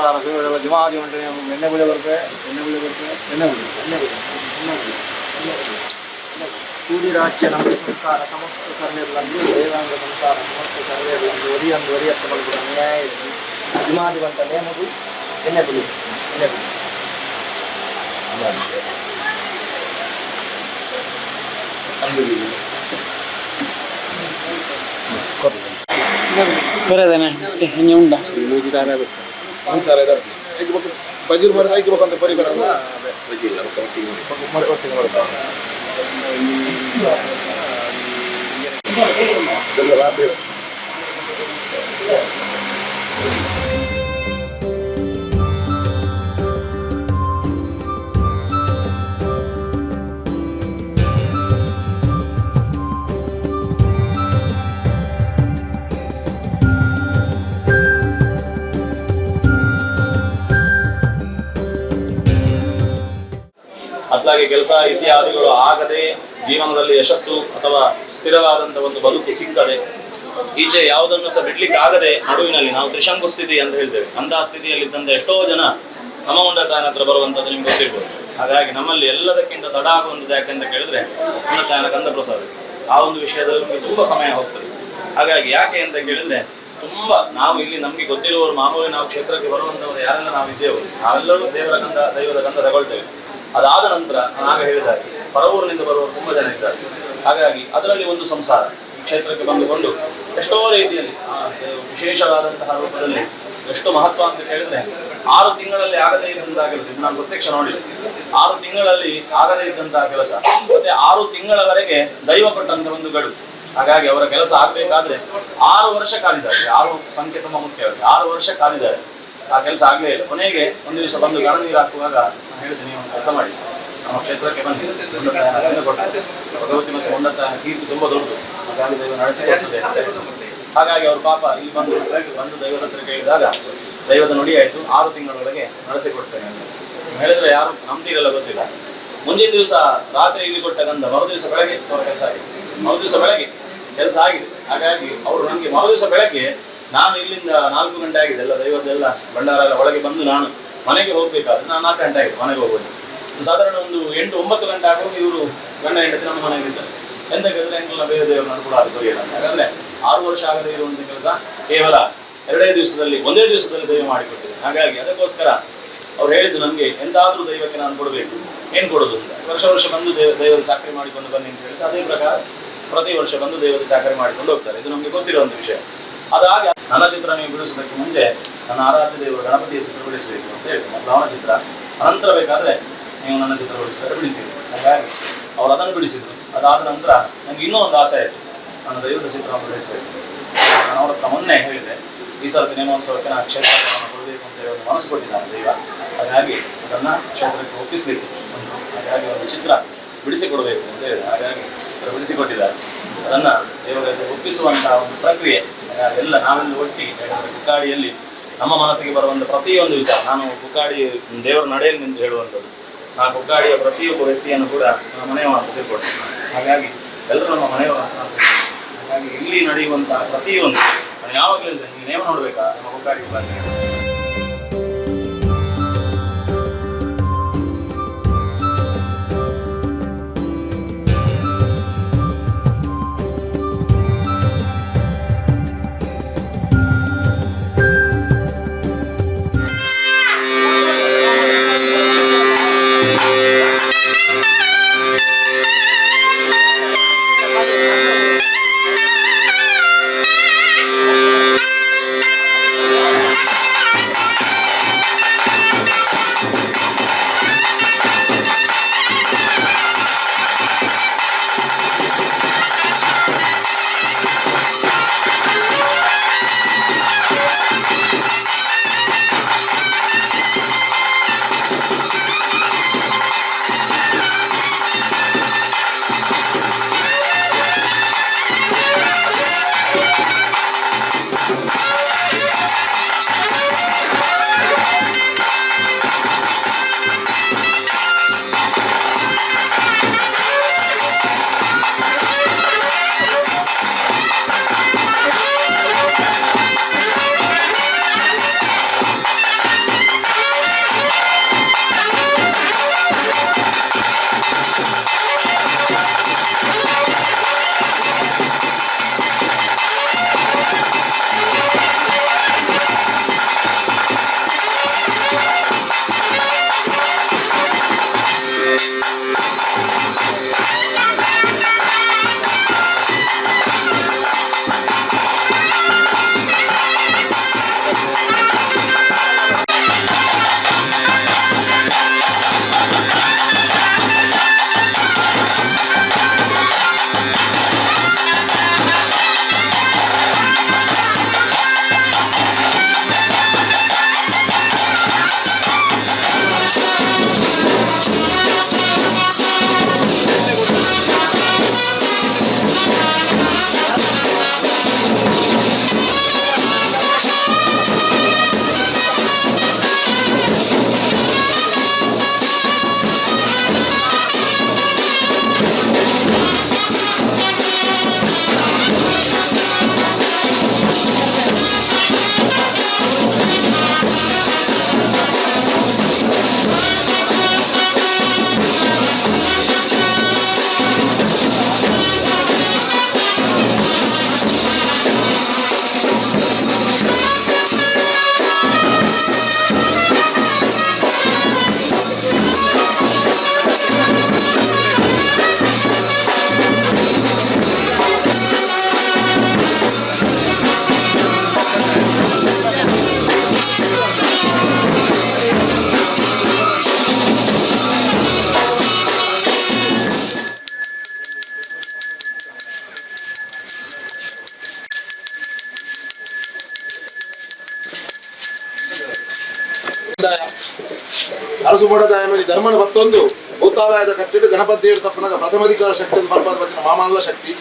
ಸಂಸಾರ ಸೇವೆಗಳ ಜಮಾದಿ ಮಂಟನೆ ಎಣ್ಣೆ ಗುಳಿ ಬರ್ತದೆ ಎಣ್ಣೆ ಗುಳಿ ಬರ್ತದೆ ಎಣ್ಣೆ ಗುಳಿ ಎಣ್ಣೆ ಗುಳಿ ಎಣ್ಣೆ ಗುಳಿ ಕೂಡಿ ರಾಜ್ಯ ನಮ್ಮ ಸಂಸಾರ ಸಮಸ್ತ ಸರ್ವೇರ್ಲಂದು ದೇವಾಂಗ ಸಂಸಾರ ಸಮಸ್ತ ಸರ್ವೇರ್ಲಂದು ಒರಿಯಂದು ಒರಿಯತ್ತ ಮಲ್ಪುನ ನ್ಯಾಯ ಜುಮಾದಿ ಬಂಟ ನೇಮಗು ಎಣ್ಣೆ ಗುಳಿ ಎಣ್ಣೆ ಗುಳಿ. ಬಜಿರ್ ಬರೋದು ಐದು ಬೇಕಂತ ಬರಿ ಬರಲ್ಲ ಒಟ್ಟಿಗೆ ಮಾಡ್ತಾರೆ ರಾತ್ರಿ. ಅತ್ಲಾಗೆ ಕೆಲಸ ಇತ್ಯಾದಿಗಳು ಆಗದೆ, ಜೀವನದಲ್ಲಿ ಯಶಸ್ಸು ಅಥವಾ ಸ್ಥಿರವಾದಂತಹ ಒಂದು ಬದುಕು ಸಿಕ್ಕದೆ, ಈಚೆ ಯಾವುದನ್ನು ಸಹ ಬಿಡ್ಲಿಕ್ಕೆ ಆಗದೆ ನಡುವಿನಲ್ಲಿ ನಾವು ತ್ರಿಶಂಕು ಸ್ಥಿತಿ ಅಂತ ಹೇಳ್ತೇವೆ. ಅಂತಹ ಸ್ಥಿತಿಯಲ್ಲಿದ್ದಂಥ ಎಷ್ಟೋ ಜನ ನಮ್ಮ ಉಂಡತಾಯನ ಹತ್ರ ಬರುವಂಥದ್ದು ನಿಮ್ಗೆ ಗೊತ್ತಿರ್ಬೋದು. ಹಾಗಾಗಿ ನಮ್ಮಲ್ಲಿ ಎಲ್ಲದಕ್ಕಿಂತ ತಡ ಆಗುವಂಥದ್ದು ಯಾಕೆಂತ ಕೇಳಿದ್ರೆ ಉಂಡತಾಯನ ಕಂದ ಪ್ರಸಾದ. ಆ ಒಂದು ವಿಷಯದಲ್ಲಿ ನಮಗೆ ತುಂಬಾ ಸಮಯ ಹೋಗ್ತದೆ. ಹಾಗಾಗಿ ಯಾಕೆ ಅಂತ ಕೇಳಿದ್ರೆ ತುಂಬಾ ನಾವು ಇಲ್ಲಿ ನಮ್ಗೆ ಗೊತ್ತಿರುವವರು ಮಾಮೂಲಿ ನಾವು ಕ್ಷೇತ್ರಕ್ಕೆ ಬರುವಂತವರು ಯಾರೆಲ್ಲ ನಾವು ಇದ್ದೇವೆ ನಾವೆಲ್ಲರೂ ದೇವರ ಗಂಧ ದೈವದ ಗಂಧ ತಗೊಳ್ತೇವೆ. ಅದಾದ ನಂತರ ನಾನು ಹೇಳಿದ ಹಾಗೆ ಪರವೂರಿನಿಂದ ಬರುವವರು ತುಂಬಾ ಜನ ಇದ್ದಾರೆ. ಹಾಗಾಗಿ ಅದರಲ್ಲಿ ಒಂದು ಸಂಸಾರ ಈ ಕ್ಷೇತ್ರಕ್ಕೆ ಬಂದುಕೊಂಡು ಎಷ್ಟೋ ರೀತಿಯಲ್ಲಿ ವಿಶೇಷವಾದಂತಹ ರೂಪದಲ್ಲಿ ಎಷ್ಟು ಮಹತ್ವ ಅಂತ ಕೇಳಿದ್ರೆ 6 ತಿಂಗಳಲ್ಲಿ ಆಗದೇ ಇದ್ದಂತಹ ಕೆಲಸ, ಇದು ನಾನು ಪ್ರತ್ಯಕ್ಷ ನೋಡಿದೆ. 6 ತಿಂಗಳಲ್ಲಿ ಆಗದೇ ಇದ್ದಂತಹ ಕೆಲಸ ಮತ್ತೆ 6 ತಿಂಗಳವರೆಗೆ ದೈವ ಕೊಟ್ಟಂತ ಒಂದು ಗಡು. ಹಾಗಾಗಿ ಅವರ ಕೆಲಸ ಆಗ್ಬೇಕಾದ್ರೆ 6 ವರ್ಷ ಕಾದಿದ್ದಾರೆ. 6 ಸಂಖ್ಯೆ ತುಂಬಾ ಮುಖ್ಯವಾಗಿದೆ. 6 ವರ್ಷ ಕಾದಿದ್ದಾರೆ, ಆ ಕೆಲಸ ಆಗ್ಲೇ ಇಲ್ಲ. ಕೊನೆಗೆ ಒಂದು ದಿವಸ ಬಂದು ಗಣ ನೀರು ಹಾಕುವಾಗ ನಾನು ಹೇಳಿದೆ, ನೀವು ಒಂದು ಕೆಲಸ ಮಾಡಿ, ನಮ್ಮ ಕ್ಷೇತ್ರಕ್ಕೆ ಬನ್ನಿ, ಭಗವತಿ ಮತ್ತು ಉಂಡತಾಯನ ಕೀರ್ತಿ ತುಂಬಾ ದೊಡ್ಡದು, ಹಾಗಾಗಿ ದೈವ ನಡೆಸಿಕೊಡ್ತದೆ ಅಂತ ಹೇಳಿ. ಹಾಗಾಗಿ ಅವರು ಪಾಪ ಇಲ್ಲಿ ಬಂದು ಬಂದು ದೈವದ ಹತ್ರ ಕೇಳಿದಾಗ ದೈವದ ನುಡಿ ಆಯ್ತು, 6 ತಿಂಗಳೊಳಗೆ ನಡೆಸಿಕೊಡ್ತೇನೆ ಅಂತ. ನೀವು ಹೇಳಿದ್ರೆ ಯಾರು ನಂಬ್ತೀರಲ್ಲ ಗೊತ್ತಿಲ್ಲ. ಮುಂದಿನ ದಿವಸ ರಾತ್ರಿ ಇಲ್ಲಿ ಕೊಟ್ಟ ಗಂಧ ಮರು ದಿವಸ ಬೆಳಗ್ಗೆ ಅವರ ಕೆಲಸ ಆಗಿದೆ. ಮರು ದಿವಸ ಬೆಳಗ್ಗೆ ಕೆಲಸ ಆಗಿದೆ. ಹಾಗಾಗಿ ಅವರು ನನಗೆ ಮರು ದಿವಸ ಬೆಳಗ್ಗೆ ನಾನು ಇಲ್ಲಿಂದ 4 ಗಂಟೆ ಆಗಿದೆ, ಎಲ್ಲ ದೈವದೆಲ್ಲ ಭಂಡಾರ ಎಲ್ಲ ಒಳಗೆ ಬಂದು ನಾನು ಮನೆಗೆ ಹೋಗ್ಬೇಕಾದ್ರೆ ನಾನು 4 ಗಂಟೆ ಆಗಿದೆ ಮನೆಗೆ ಹೋಗೋದು. ಸಾಧಾರಣ ಒಂದು 8-9 ಗಂಟೆ ಆಗುವಾಗ ಇವರು ಗಂಡ ಹೆಂಡತಿ ನಮ್ಮ ಮನೆಗೆ ಇದ್ದಾರೆ. ಎಂತ ಕೇಳಿದ್ರೆ ಎಂಟಲ್ಲ ಬೇರೆ ದೇವರನ್ನ ಅನುಕೂಲ ಆಗಿ ದೊರೆಯಲ್ಲ. ಹಾಗಾದ್ರೆ 6 ವರ್ಷ ಆಗದೆ ಇರುವಂಥ ಕೆಲಸ ಕೇವಲ 2 ದಿವಸದಲ್ಲಿ, ಒಂದೇ ದಿವಸದಲ್ಲಿ ದೈವ ಮಾಡಿಕೊಟ್ಟಿದೆ. ಹಾಗಾಗಿ ಅದಕ್ಕೋಸ್ಕರ ಅವ್ರು ಹೇಳಿದ್ದು ನನಗೆ, ಎಂತಾದ್ರೂ ದೈವಕ್ಕೆ ನಾನು ಕೊಡಬೇಕು, ಏನು ಕೊಡೋದು ಅಂತ. ವರ್ಷ ವರ್ಷ ಬಂದು ದೈವದ ಚಾಕರಿ ಮಾಡಿಕೊಂಡು ಬನ್ನಿ ಅಂತ ಹೇಳಿದ್ರೆ ಅದೇ ಪ್ರಕಾರ ಪ್ರತಿ ವರ್ಷ ಬಂದು ದೈವದ ಚಾಕರಿ ಮಾಡಿಕೊಂಡು ಹೋಗ್ತಾರೆ. ಇದು ನಮಗೆ ಗೊತ್ತಿರುವಂಥ ವಿಷಯ. ಅದಾಗಿ ನನ್ನ ಚಿತ್ರ ನೀವು ಬಿಡಿಸೋದಕ್ಕೆ ಮುಂಚೆ ನನ್ನ ಆರಾಧ್ಯ ದೇವರು ಗಣಪತಿಯ ಚಿತ್ರ ಬಿಡಿಸಬೇಕು ಅಂತ ಹೇಳಿದ್ರು. ಮೊದಲು ಅವನ ಚಿತ್ರ, ಅನಂತರ ಬೇಕಾದ್ರೆ ನೀವು ನನ್ನ ಚಿತ್ರ ಬಿಡಿಸಿದರೆ ಬಿಡಿಸಿ. ಹಾಗಾಗಿ ಅವರು ಅದನ್ನು ಬಿಡಿಸಿದ್ರು. ಅದಾದ ನಂತರ ನನಗೆ ಇನ್ನೂ ಒಂದು ಆಸೆ ಆಯಿತು, ನನ್ನ ದೈವದ ಚಿತ್ರವನ್ನು ಬಿಡಿಸಬೇಕು. ನಾನು ಅವ್ರ ಹತ್ರ ಮೊನ್ನೆ ಹೇಳಿದೆ, ಈ ಸರ್ತಿ ನೇಮೋತ್ಸವಕ್ಕೆ ನಾನು ಕ್ಷೇತ್ರವನ್ನು ಕೊಡಬೇಕು ಅಂತ ಹೇಳಿ ಒಂದು ಮನಸ್ಸು ಕೊಟ್ಟಿದ್ದಾನೆ ದೈವ. ಹಾಗಾಗಿ ಅದನ್ನು ಕ್ಷೇತ್ರಕ್ಕೆ ಒಪ್ಪಿಸಲಿಕ್ಕೆ ಒಂದು, ಹಾಗಾಗಿ ಒಂದು ಚಿತ್ರ ಬಿಡಿಸಿಕೊಡಬೇಕು ಅಂತ ಹೇಳಿದೆ. ಹಾಗಾಗಿ ಅವರು ಬಿಡಿಸಿಕೊಟ್ಟಿದ್ದಾರೆ. ಅದನ್ನು ದೇವರಿಗೆ ಒಪ್ಪಿಸುವಂತಹ ಒಂದು ಪ್ರಕ್ರಿಯೆ ಎಲ್ಲ ನಾವೆಲ್ಲ ಒಟ್ಟಿಗೆ, ಯಾಕಂದರೆ ಕುಕ್ಕಾಡಿಯಲ್ಲಿ ನಮ್ಮ ಮನಸ್ಸಿಗೆ ಬರುವಂಥ ಪ್ರತಿಯೊಂದು ವಿಚಾರ, ನಾನು ಕುಕ್ಕಾಡಿ ದೇವರ ನಡೆಯಲ್ಲಿ ನಿಂತು ಹೇಳುವಂಥದ್ದು, ನಾನು ಕುಕ್ಕಾಡಿಯ ಪ್ರತಿಯೊಬ್ಬ ವ್ಯಕ್ತಿಯನ್ನು ಕೂಡ ನನ್ನ ಮನೆಯವ ಅಂತ ತಿಳ್ಕೊಳ್ತೇನೆ. ಹಾಗಾಗಿ ಎಲ್ಲರೂ ನಮ್ಮ ಮನೆಯವರ ಅಂತ ನಾನು ತಿಳ್ಕೊಳ್ತೇನೆ. ಹಾಗಾಗಿ ಇಲ್ಲಿ ನಡೆಯುವಂತಹ ಪ್ರತಿಯೊಂದು ನಾನು ಯಾವಾಗಲೂ ಹೇಳ್ತೇನೆ, ನೀವು ನೇಮ ನೋಡಬೇಕಾ ನಮ್ಮ ಕುಕ್ಕಾಡಿಗೆ ಬನ್ನಿ. ಅರಸು ಮಠದ ಧರ್ಮನ ಬತ್ತೊಂದು ಭೂತಾಲಯದ ಕಟ್ಟಿಡು ಗಣಪತಿ ದೇವರು ತಪ್ಪನಾಗ ಪ್ರಥಮಾಧಿಕಾರ ಶಕ್ತಿ ಅಂತ ಪರ್ಪಾದ ಬತ್ತಿನ ಮಾಮಾನಲ ಶಕ್ತಿ.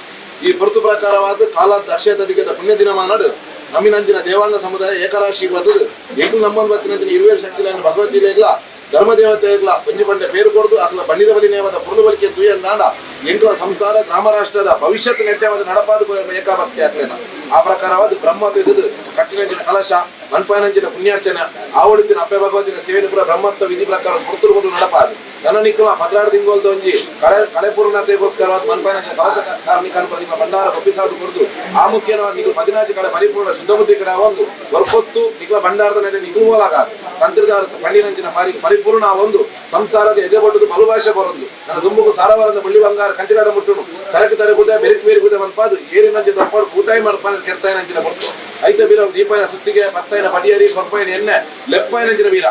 ಈ ಪೃಥು ಪ್ರಕಾರವಾದ ಕಾಲಾದ ಅಕ್ಷಯ ತದಿಗೆದ ಪುಣ್ಯ ದಿನಮಾನಡು ನಮ್ಮಿನಂಚಿನ ದೇವಾಂಗ ಸಮುದಾಯ ಏಕರಾಶಿಗೆ ಬತ್ತದು ಎಂಟು ನಮ್ಮನ್ ಬತ್ತಿನಂಚಿನ ಇರುವೇರು ಶಕ್ತಿ ಭಗವತಿ ಲೇಗ್ಲ ಧರ್ಮದೇವತೆಗಳ ಒಂಜಿ ಬಂಡೆ ಪೇರು ಕೊಡ್ದು ಅಕ್ಲ ಬಣ್ಣಿದ ಬಲಿ ನೇಮದ ಪುರ್ಲು ಬಲಿಕೆ ತುಯಂದಾಂಡ ಎಂಟುವ ಸಂಸಾರ ಗ್ರಾಮ ರಾಷ್ಟ್ರದ ಭವಿಷ್ಯತ್ ನೆಟ್ಟೆವಾದ ನಡಪಾದ ಏಕಾಭಕ್ತಿ ಆಗ್ಲೇನ. ಆ ಪ್ರಕಾರವಾದ ಬ್ರಹ್ಮ ಇದು ಕಟ್ಟಿನಂಚಿನ ಕಲಶ ಮನ್ಪಾನಂಚಿನ ಪುಣ್ಯಾರ್ಚನೆ ಆವಡಿತಿನ ಅಪ್ಪೆ ಭಗವತಿನ ಸೇವೆ ಪೂರ ಬ್ರಹ್ಮತ್ವ ವಿಧಿ ಪ್ರಕಾರ ಪುರ್ತುರು ನಡಪಾದು. ನನ್ನ ನಿಕ್ಕಲ ಪದ್ರಾಡು ತಿಂಗಳದ ಒಂಜಿ ಕಳೆ ಕಳೆ ಪೂರ್ಣತೆಗೋಸ್ಕರವಾದ ಮನ್ಪಾನಂಚಿನ ಕಲಶ ಕಾರ್ಮಿಕ ನಿಮ್ಮ ಭಂಡಾರ ಒಪ್ಪಿಸಾದು ಕೊಡ್ದು ಆ ಮುಖ್ಯನವಾದ ನಿಖಲು 14 ಕಡೆ ಪರಿಪೂರ್ಣ ಶುದ್ಧ ಬುದ್ಧಿ ಕಡೆ ಒಂದು ವರ್ಪೊತ್ತು ನಿಖಲ ಭಂಡಾರದ ಮೇಲೆ ನಿಖಲು ಹೋಲಾಗಾದು ತಂತ್ರಿದಾರ ಪಂಡಿನಂಚಿನ ಪಾರಿಗೆ ಪರಿಪೂರ್ಣ ಒಂದು ಸಂಸಾರದ ಎದೆಬೊಟ್ಟದು ಬಲುಭಾಷೆ ಬರೊಂದು ನನ್ನ ದುಂಬುಗು ಸಾರವಾರದ ಬಳ್ಳಿ ಬಂಗಾರ ಕಂಚಗಾಡ ಮುಟ್ಟುನು ತರಕು ತರ ಗುಡ್ಡ ಬೆರಕು ಬೇರೆ ಗುಡ್ಡ ಮನ್ಪಾದು ಏರಿನಂಚಿ ದಪ್ಪಾಡು ಕೂಟಾಯಿ ಮಡ್ಪಾನ ಕೆರ್ತಾಯಿನಂಚಿನ ಬೊಟ್ಟು ಐತ ಬೀರ ದೀಪಾಯನ ಸುತ್ತಿಗೆ ಪತ್ತಾಯಿನ ಪಡಿಯರಿ ಕೊರ್ಪಾಯಿನ ಎಣ್ಣೆ ಲೆಪ್ಪಾಯಿನಂಚಿನ ಬೀರ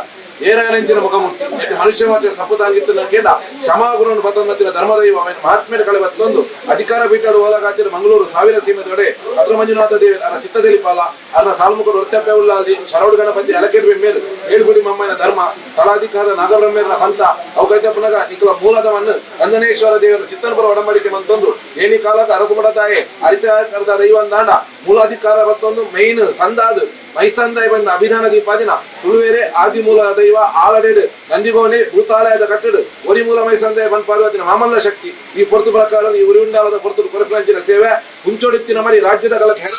ಏರಾಯನಂಚಿನ ಮುಖಮೂರ್ತಿ ಯಾಕೆ ಮನುಷ್ಯ ಮಾತ್ರ ತಪ್ಪು ತಾಗಿತ್ತು ಕೇಳ ಕ್ಷಮಾಗುರನ್ನು ಬತ್ತೊಂದಿನ ಧರ್ಮದೈವ ಅವನ ಮಹಾತ್ಮೇಲೆ ಕಳೆ ಬತ್ತೊಂದು ಅಧಿಕಾರ ಬೀಟಾಡು ಓಲಗಾತಿರ ಮಂಗಳೂರು ಸಾವಿರ ಸೀಮೆದೊಡೆ ಅದ್ರ ಮಂಜುನಾಥ ದೇವಿ ಅರ ಚಿತ್ತದಲ್ಲಿ ಪಾಲ ಅರ್ನ ಸಾಲ್ಮುಖ ವೃತ್ತಪ್ಪೆ ಉಳ್ಳಾದಿ ಶರವಡು ಗಣಪತಿ ಅಲಕೆಡುವೆ ಮೇಲು ಏಳುಗುಡಿ ಮಮ್ಮನ ಧರ್ಮ ಸ್ಥಳಾಧಿಕಾರ ನಾಗಬ್ರಹ್ಮೇರನ ಪಂಥ ಅವಗೈತಪ್ಪನಗ ನಿಖಲ ಮೂಲದವನ್ನು ನಂದನೇಶ್ವರ ದೇವರ ಚಿತ್ತನಪುರ ಒಡಂಬಡಿಕೆ ಮಂತೊಂದು ಏಣಿ ಕಾಲದ ಅರಸುಮಡ ತಾಯೆ ಅರಿತ ದೈವಂದಾಂಡ ಮೂಲಾಧಿಕಾರ ಬತ್ತೊಂದು ಮೈನ್ ಸಂದಾದು ಮೈಸಂದಾಯ ಬಣ್ಣ ಅಭಿಧಾನ ದೀಪಾದಿನ ತುಳುವೇರೆ ಆದಿಮೂಲ ದೈವ ಆಲಡೆಡು ನಂದಿಗೋನೆ ಭೂತಾಲಯದ ಕಟ್ಟಡು ಒರಿಮೂಲ ಮೈಸಂದಾಯ ಬನ್ ಪಾರ್ವತಿನ ಮಾಮಲ್ಲ ಶಕ್ತಿ. ಈ ಪೊರ್ತು ಪ್ರಕಾರ ಈ ಉರಿಯುಂಡಾಲದ ಪೊರ್ತು ಕೊರಪಂಚಿನ ಸೇವೆ ಹುಂಚೊಡಿತ್ತಿನ ಮಡಿ ರಾಜ್ಯದ ಕಲಕ್ಕೆ ಹೆಣ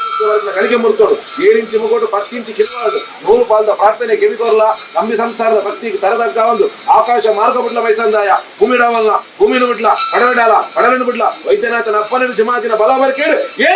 ಗಳಿಗೆ ಮುರ್ತೋಡು 7 ಇಂಚು ಮುಗೋಟು 10 ಇಂಚು ಕಿರುವಾಡು 100 ಪಾಲ್ದ ಪ್ರಾರ್ಥನೆ ಕಿವಿಕೊರ್ಲ ನಂಬಿ ಸಂಸಾರದ ಭಕ್ತಿಗೆ ತರದಗ್ಗ ಒಂದು ಆಕಾಶ ಮಾರ್ಗ ಬಿಡ್ಲ ಮೈಸಂದಾಯ ಭೂಮಿಡವಲ್ಲ ಭೂಮಿನು ಬಿಡ್ಲ ಪಡವಿಡಾಲ ಪಡలను ಬಿಡ್ಲ ವೈದ್ಯನಾಥನ ಅಪ್ಪನ ಜಮಾಜಿನ ಬಲ ಬರಕೇಡು ಏ.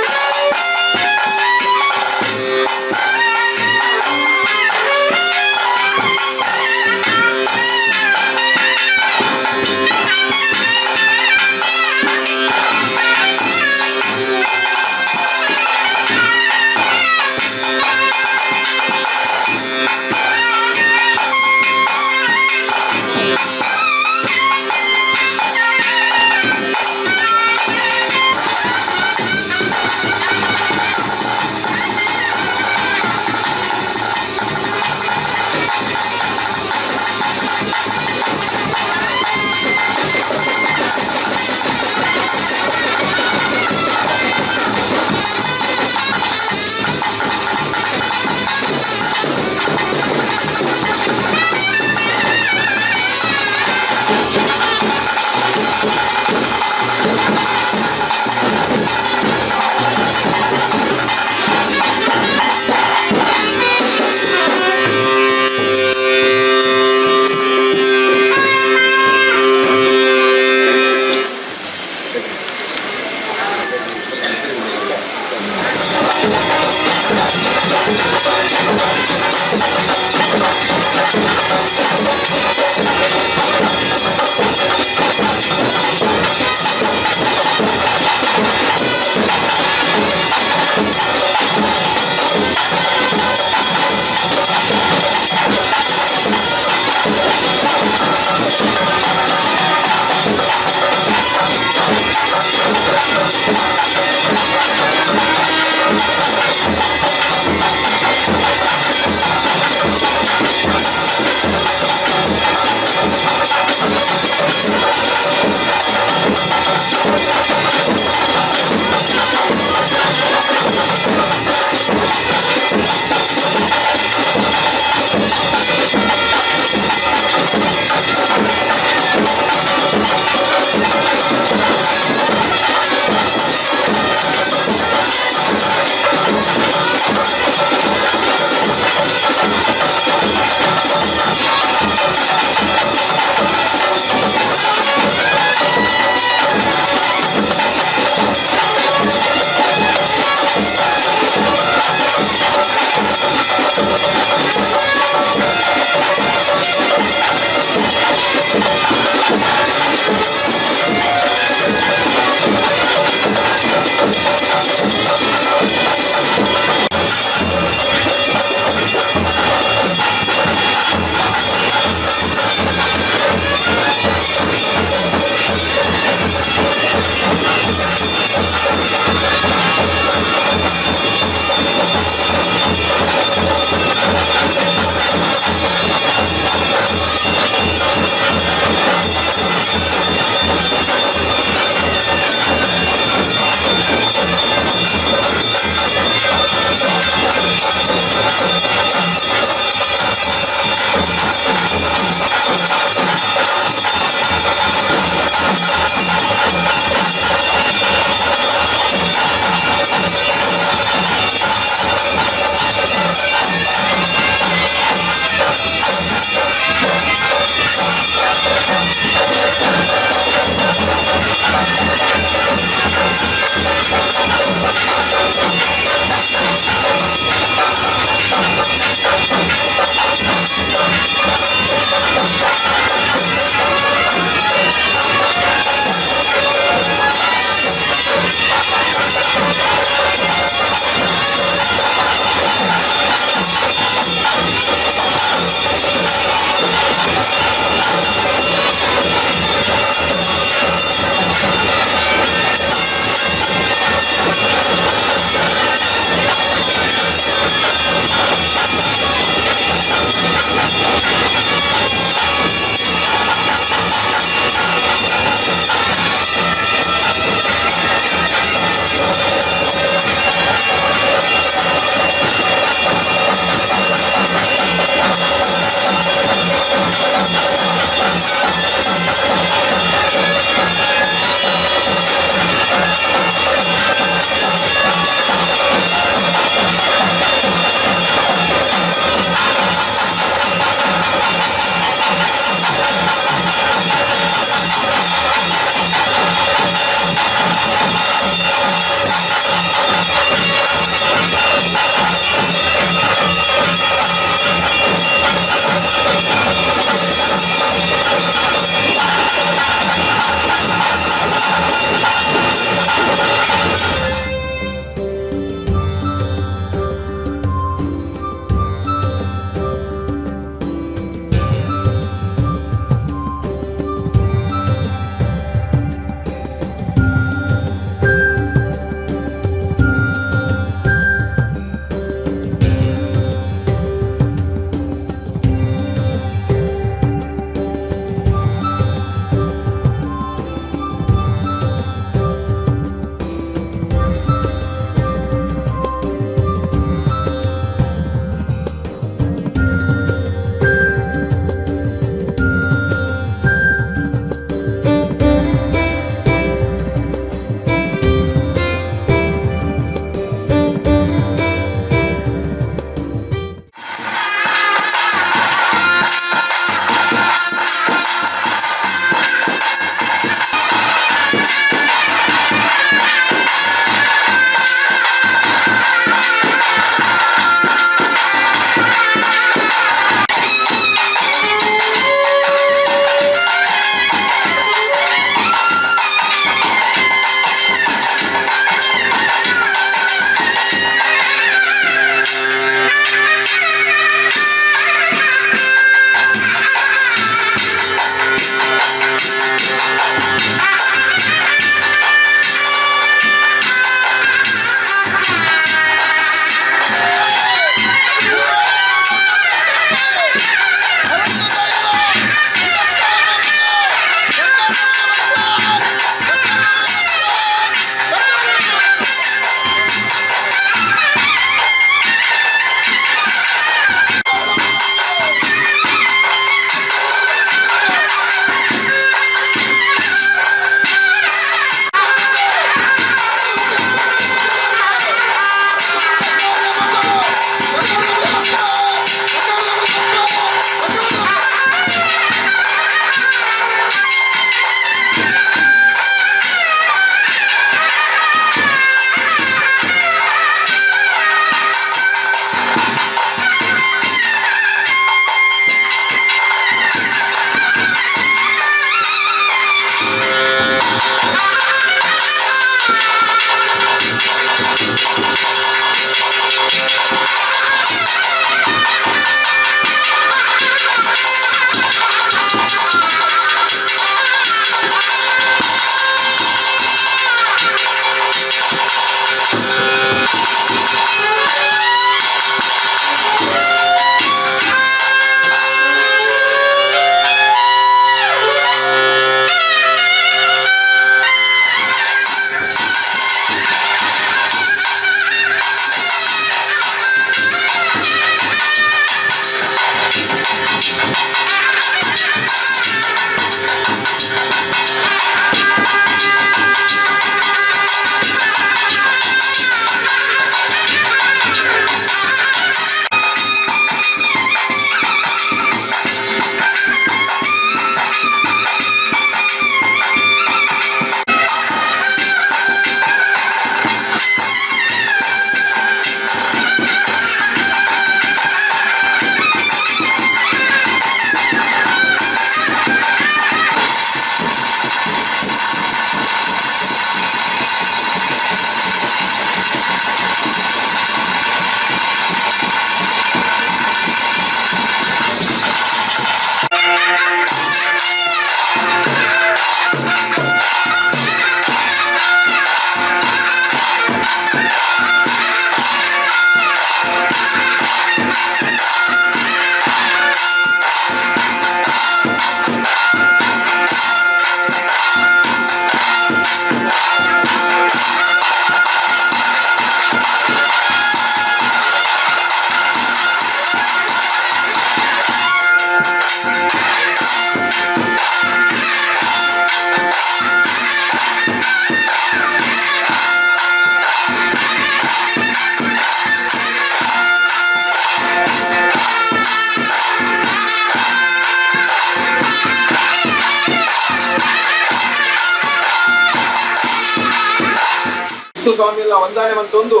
ಸ್ವಾಮಿ ವಂದನೆ ಮಂತೊಂದು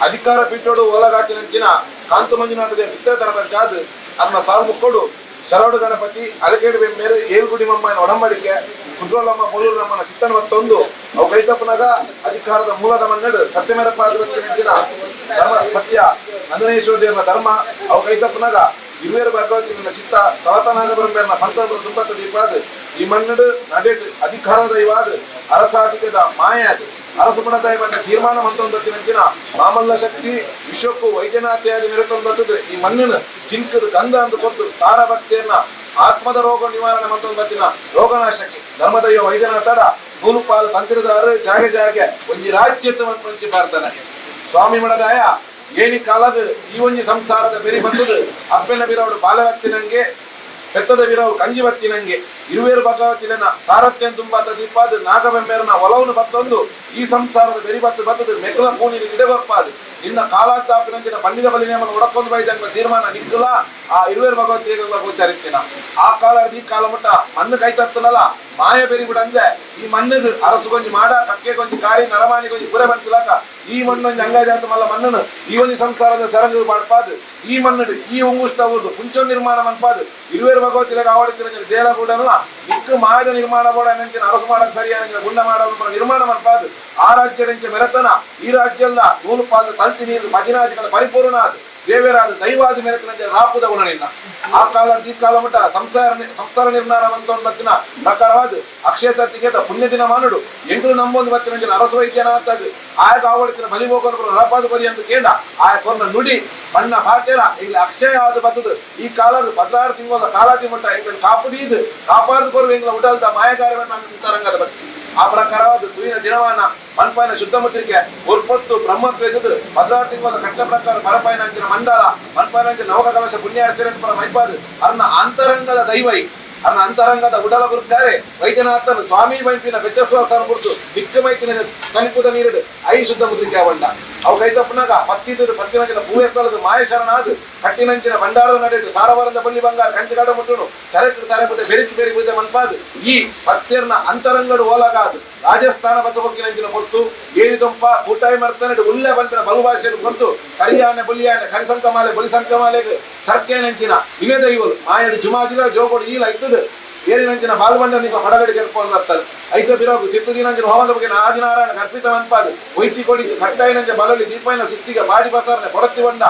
ಅಧಿಕಾರ ಪೀಠೋಡು ಓಲಗಾತಿನಂಚಿನ ಕಾಂತು ಮಂಜುನಾಥ ದೇವ ಚಿತ್ರತರದ ಜಾದು ಅನ್ನ ಸಾಲು ಮುಕ್ಕೋಡು ಶರವಡು ಗಣಪತಿ ಅಲಕೇಡು ಬೆಮ್ಮೇರು ಏಳ್ಗುಡಿ ಮಮ್ಮನ ಒಡಂಬಡಿಕೆ ಕುದ್ರೋಲಮ್ಮ ಮೂಲೂರಮ್ಮನ ಚಿತ್ತನ ಮತ್ತೊಂದು ಅವು ಕೈತಪ್ಪನಾಗ ಅಧಿಕಾರದ ಮೂಲದ ಮನ್ನಡು ಸತ್ಯಮೇರಪ್ಪ ಧರ್ಮ ಸತ್ಯ ನಂದನೇಶ್ವರ ದೇವನ ಧರ್ಮ ಅವು ಕೈತಪ್ಪನಾಗ ಇರುವೇರು ಭಗವತಿನ ಚಿತ್ತ ಸವತನಾಗ ಬ್ರಹ್ಮೇರ್ನ ಪಂತಪುರ ತುಂಬತ್ತ ದೀಪಾದ ಈ ಮನ್ನಡು ನಡೆಟ್ ಅಧಿಕಾರದ ಇವಾದ ಅರಸಾಧಿಕದ ಮಾಯಾದ ಅರಸು ಬಣ್ಣ ತೀರ್ಮಾನ ಮಂತೊಂದತ್ತಿನಂಚಿನ ಮಾಮಲ್ಲ ಶಕ್ತಿ ವಿಶ್ವಕ್ಕೂ ವೈದ್ಯನಾಥಿಯಾಗಿ ಮೆರೆತೊಂದತ್ತದು ಈ ಮಣ್ಣಿನ ಕಿಂಕದ ಗಂಧ ಅಂದು ಕೊಟ್ಟು ಸಾರ ಭಕ್ತಿಯನ್ನ ಆತ್ಮದ ರೋಗ ನಿವಾರಣೆ ಮಂತೊಂದತ್ತಿನ ರೋಗನಾಶಕಿ ಧರ್ಮದೈವ ವೈದ್ಯನಾಥಡ ನೂಲು ಪಾಲು ತಂತ್ರಿದಾರು ಜಾಗೆ ಜಾಗೆ ಒಂಜಿ ರಾಜ್ಯದ ಮಂಚಿ ಪ್ರಾರ್ಥನೆ ಸ್ವಾಮಿ ಮಡದಾಯ ಏಣಿ ಕಾಲದ ಈ ಒಂಜಿ ಸಂಸಾರದ ಬೆರಿ ಬಂದದು ಅಪ್ಪನ ಬಿರವಡು ಬಾಲವತ್ತಿನಂಗೆ ಪೆತ್ತದ ವಿರವು ಕಂಜಿ ಬತ್ತಿನಂಗೆ ಇರುವೇರು ಭಗವತಿನ ಸಾರಥ್ಯ ತುಂಬಾತ ದೀಪಾದ ನಾಗಬೆಮ್ಮೇರನ ಒಲವನ್ನು ಬತ್ತೊಂದು ಈ ಸಂಸಾರದ ಬೆರಿ ಬತ್ತು ಬತ್ತದು ಮೆಕ್ಕಲ ಪೂನಿನ ಇಡಗೊರ್ಪಾದು ನಿನ್ನ ಕಾಲಾತಾಪಿನಂಚಿನ ಪಂಡಿತ ಬಲಿ ನೇಮನ ಒಡಕೊಂದು ಬೈದಂಗ ತೀರ್ಮಾನ ನಿಕ್ಕಲ ಆ ಇರುವೇರು ಭಗವತಿಗಳ ಗೋಚರಿತ್ತಿನ ಆ ಕಾಲ ಈ ಕಾಲ ಮುಟ್ಟ ಮಣ್ಣು ಕೈ ತತ್ತನಲ್ಲ ಮಾಯ ಬೆರಿ ಬಿಡಂದೆ ಈ ಮಣ್ಣದು ಅರಸು ಗೊಂಜಿ ಮಾಡ ಕಕ್ಕೆ ಗೊಂಜಿ ಕಾರಿ ನರಮಾಣಿ ಗೊಂಜಿ ಪುರೆ ಬಂತಿಲಾಕ ಈ ಮಣ್ಣೊಂಜಿ ಅಂಗಾಜಾತ ಮಲ್ಲ ಮಣ್ಣನು ಈ ಒಂಜಿ ಸಂಸಾರದ ಸರಂಗು ಮಾಡ್ಪಾದು ಈ ಮಣ್ಣು ಈ ಉಂಗುಷ್ಟ ಊರ್ದು ಪುಂಚೊ ನಿರ್ಮಾಣ ಮನ್ಪಾದು ಇರುವೇರು ಭಗವತಿಲಾಗ ಆವಡಿತಿನ ದೇಲ ಕೂಡನಲ್ಲ ನಿಕ್ಕು ಮಾಯದ ನಿರ್ಮಾಣ ಬೋಡ ನಂಚಿನ ಅರಸು ಮಾಡಕ್ ಸರಿಯಾದ ಗುಂಡ ಮಾಡಲು ನಿರ್ಮಾಣ ಮನ್ಪಾದು ಆ ರಾಜ್ಯದಂಚೆ ಮೆರತನ ಈ ರಾಜ್ಯ ಅಲ್ಲ ನೂಲು ಪಾಲು ತಂತಿ ನೀರು ಮದಿನಾಜಿಗಳ ಪರಿಪೂರ್ಣ ಅದು ದೇವರಾದ ದೈವಾದ ಮೆರತನಂತೆ ರಾಪುದ ಗುಣ ನಿನ್ನ ಆ ಕಾಲ ಈ ಕಾಲ ಮಟ್ಟ ಸಂಸಾರ ಸಂಸಾರ ನಿರ್ಮಾಣ ಅಂತ ಬತ್ತಿನ ಪ್ರಕಾರವಾದ ಅಕ್ಷಯ ತತ್ತಿಗೆ ಪುಣ್ಯ ದಿನ ಮಾನುಡು ಎಂಟು ನಂಬೊಂದು ಬತ್ತಿನ ಅರಸು ವೈದ್ಯನಾಥ್ ಆಯಕ ಆವಡಿತಿನ ಬಲಿ ಹೋಗೋನು ರಪಾದ ಬಲಿ ಅಂತ ಕೇಂಡ ಆಯ ಕೊನ್ನ ನುಡಿ ಬಣ್ಣ ಪಾತೇರ ಇಲ್ಲಿ ಅಕ್ಷಯ ಆದ ಬತ್ತದು ಈ ಕಾಲ 16 ತಿಂಗಳ ಕಾಲಾತಿ ಮಟ್ಟ ಎಂಗ್ಲ ಕಾಪುದೀದು ಕಾಪಾಡ್ದು ಕೊರುವ ಎಂಗ್ಲ ಉಡಲ್ದ ಮಾಯಗಾರವನ್ನು ತರಂಗದ ಭಕ್ತಿ ಆ ಪ್ರಕಾರವಾದ ತುಯಿನ ದಿನವಾನ ಮನ್ಪಾಯನ ಶುದ್ಧ ಮುದ್ರಿಕೆ ಒರ್ಪೊತ್ತು ಬ್ರಹ್ಮತ್ವ ಇದ್ದದು 16 ತಿಂಗಳ ಕಟ್ಟ ಪ್ರಕಾರ ಬರಪಾಯನ ಅಂಚಿನ ಮಂಡಲ ಮನ್ಪಾಯನ ಅಂಚಿನ ನವಕ ಕಲಶ ಪುಣ್ಯಾರ್ಚನೆ ಪರ ಮೈಪಾದು ಅರ್ನ ಅಂತರಂಗದ ದೈವೈ ಅರ್ನ ಅಂತರಂಗದ ಉಡಲ ಗುರುತ್ತಾರೆ ವೈದ್ಯನಾಥನ ಸ್ವಾಮಿ ಮೈಪಿನ ಬೆಚ್ಚಸ್ವಾಸನ ಗುರುತು ದಿಕ್ಕ ಮೈತಿನ ತನಿಪುದ ನೀರು I ಶುದ್ಧ ಮುದ್ರಿಕೆ ಅವಂಡ ಅವು ಕೈ ತಪ್ಪನಾಗ ಪತ್ತಿದ್ದು ಪತ್ತಿನಂಚಿನ ಭೂವೆ ಸ್ಥಳದ ಮಾಯಶರಣಾದು ಕಟ್ಟಿನಂಚಿನ ಭಂಡಾರದ ನಡೆಯಿತು ಸಾರವರದ ಬಳ್ಳಿ ಬಂಗಾರ ಕಂಚಗಾಡ ಮುಟ್ಟುನು ತರೆ ತರೆ ಪುತೆ ಬೆರಿಕಿ ಬೆರಿ ಪೂಜೆ ಮನ್ಪಾದು ಈ ಪತ್ತೆರ್ನ ಅಂತರಂಗಡು ಓಲಗಾದು ರಾಜಸ್ಥಾನ ಬತ್ತಬೊಕ್ಕಿನಂಚಿನ ಕೊರ್ತು ಏಳಿದೊಂಪ ಕೂಟಾಯಿ ಮರ್ತನಡು ಉಲ್ಲೆ ಬಂಪಿನ ಬಲು ಭಾಷೆಯನ್ನು ಕೊರ್ತು ಕರಿಯಾನೆ ಬುಲಿಯಾನೆ ಕರಿಸಂಕಮಾಲೆ ಬಲಿಸಂಕಮಾಲೆಗ್ ಸರ್ಕೇನಂಚಿನ ಇನೇ ದೈವಲು ಮಾಯಡು ಜುಮಾದಿಲ ಜೋಗೋಡು ಈಲ ಇತ್ತದು ಏಳಿನಂಚಿನ ಬಾಲ್ಬಂಡನಿಗೆ ಹೊಡಗಡೆ ಕೆರ್ಕೊಂಡು ಬರ್ತಾರೆ ಐತ ಬಿರೋಗು ತಿತ್ತು ದಿನಂಚಿನ ಹೋಮದ ಬಗ್ಗೆ ಆದಿನಾರಾಯಣ ಕರ್ಪಿತ ಮನ್ಪಾದು ಒಯ್ತಿ ಕೊಡಿ ಕಟ್ಟಾಯಿನಂಚೆ ಬಲಲಿ ದೀಪಾಯಿನ ಸಿಸ್ತಿಗ ಬಾಡಿ ಬಸಾರನೆ ಕೊಡತಿ ಬಂಡ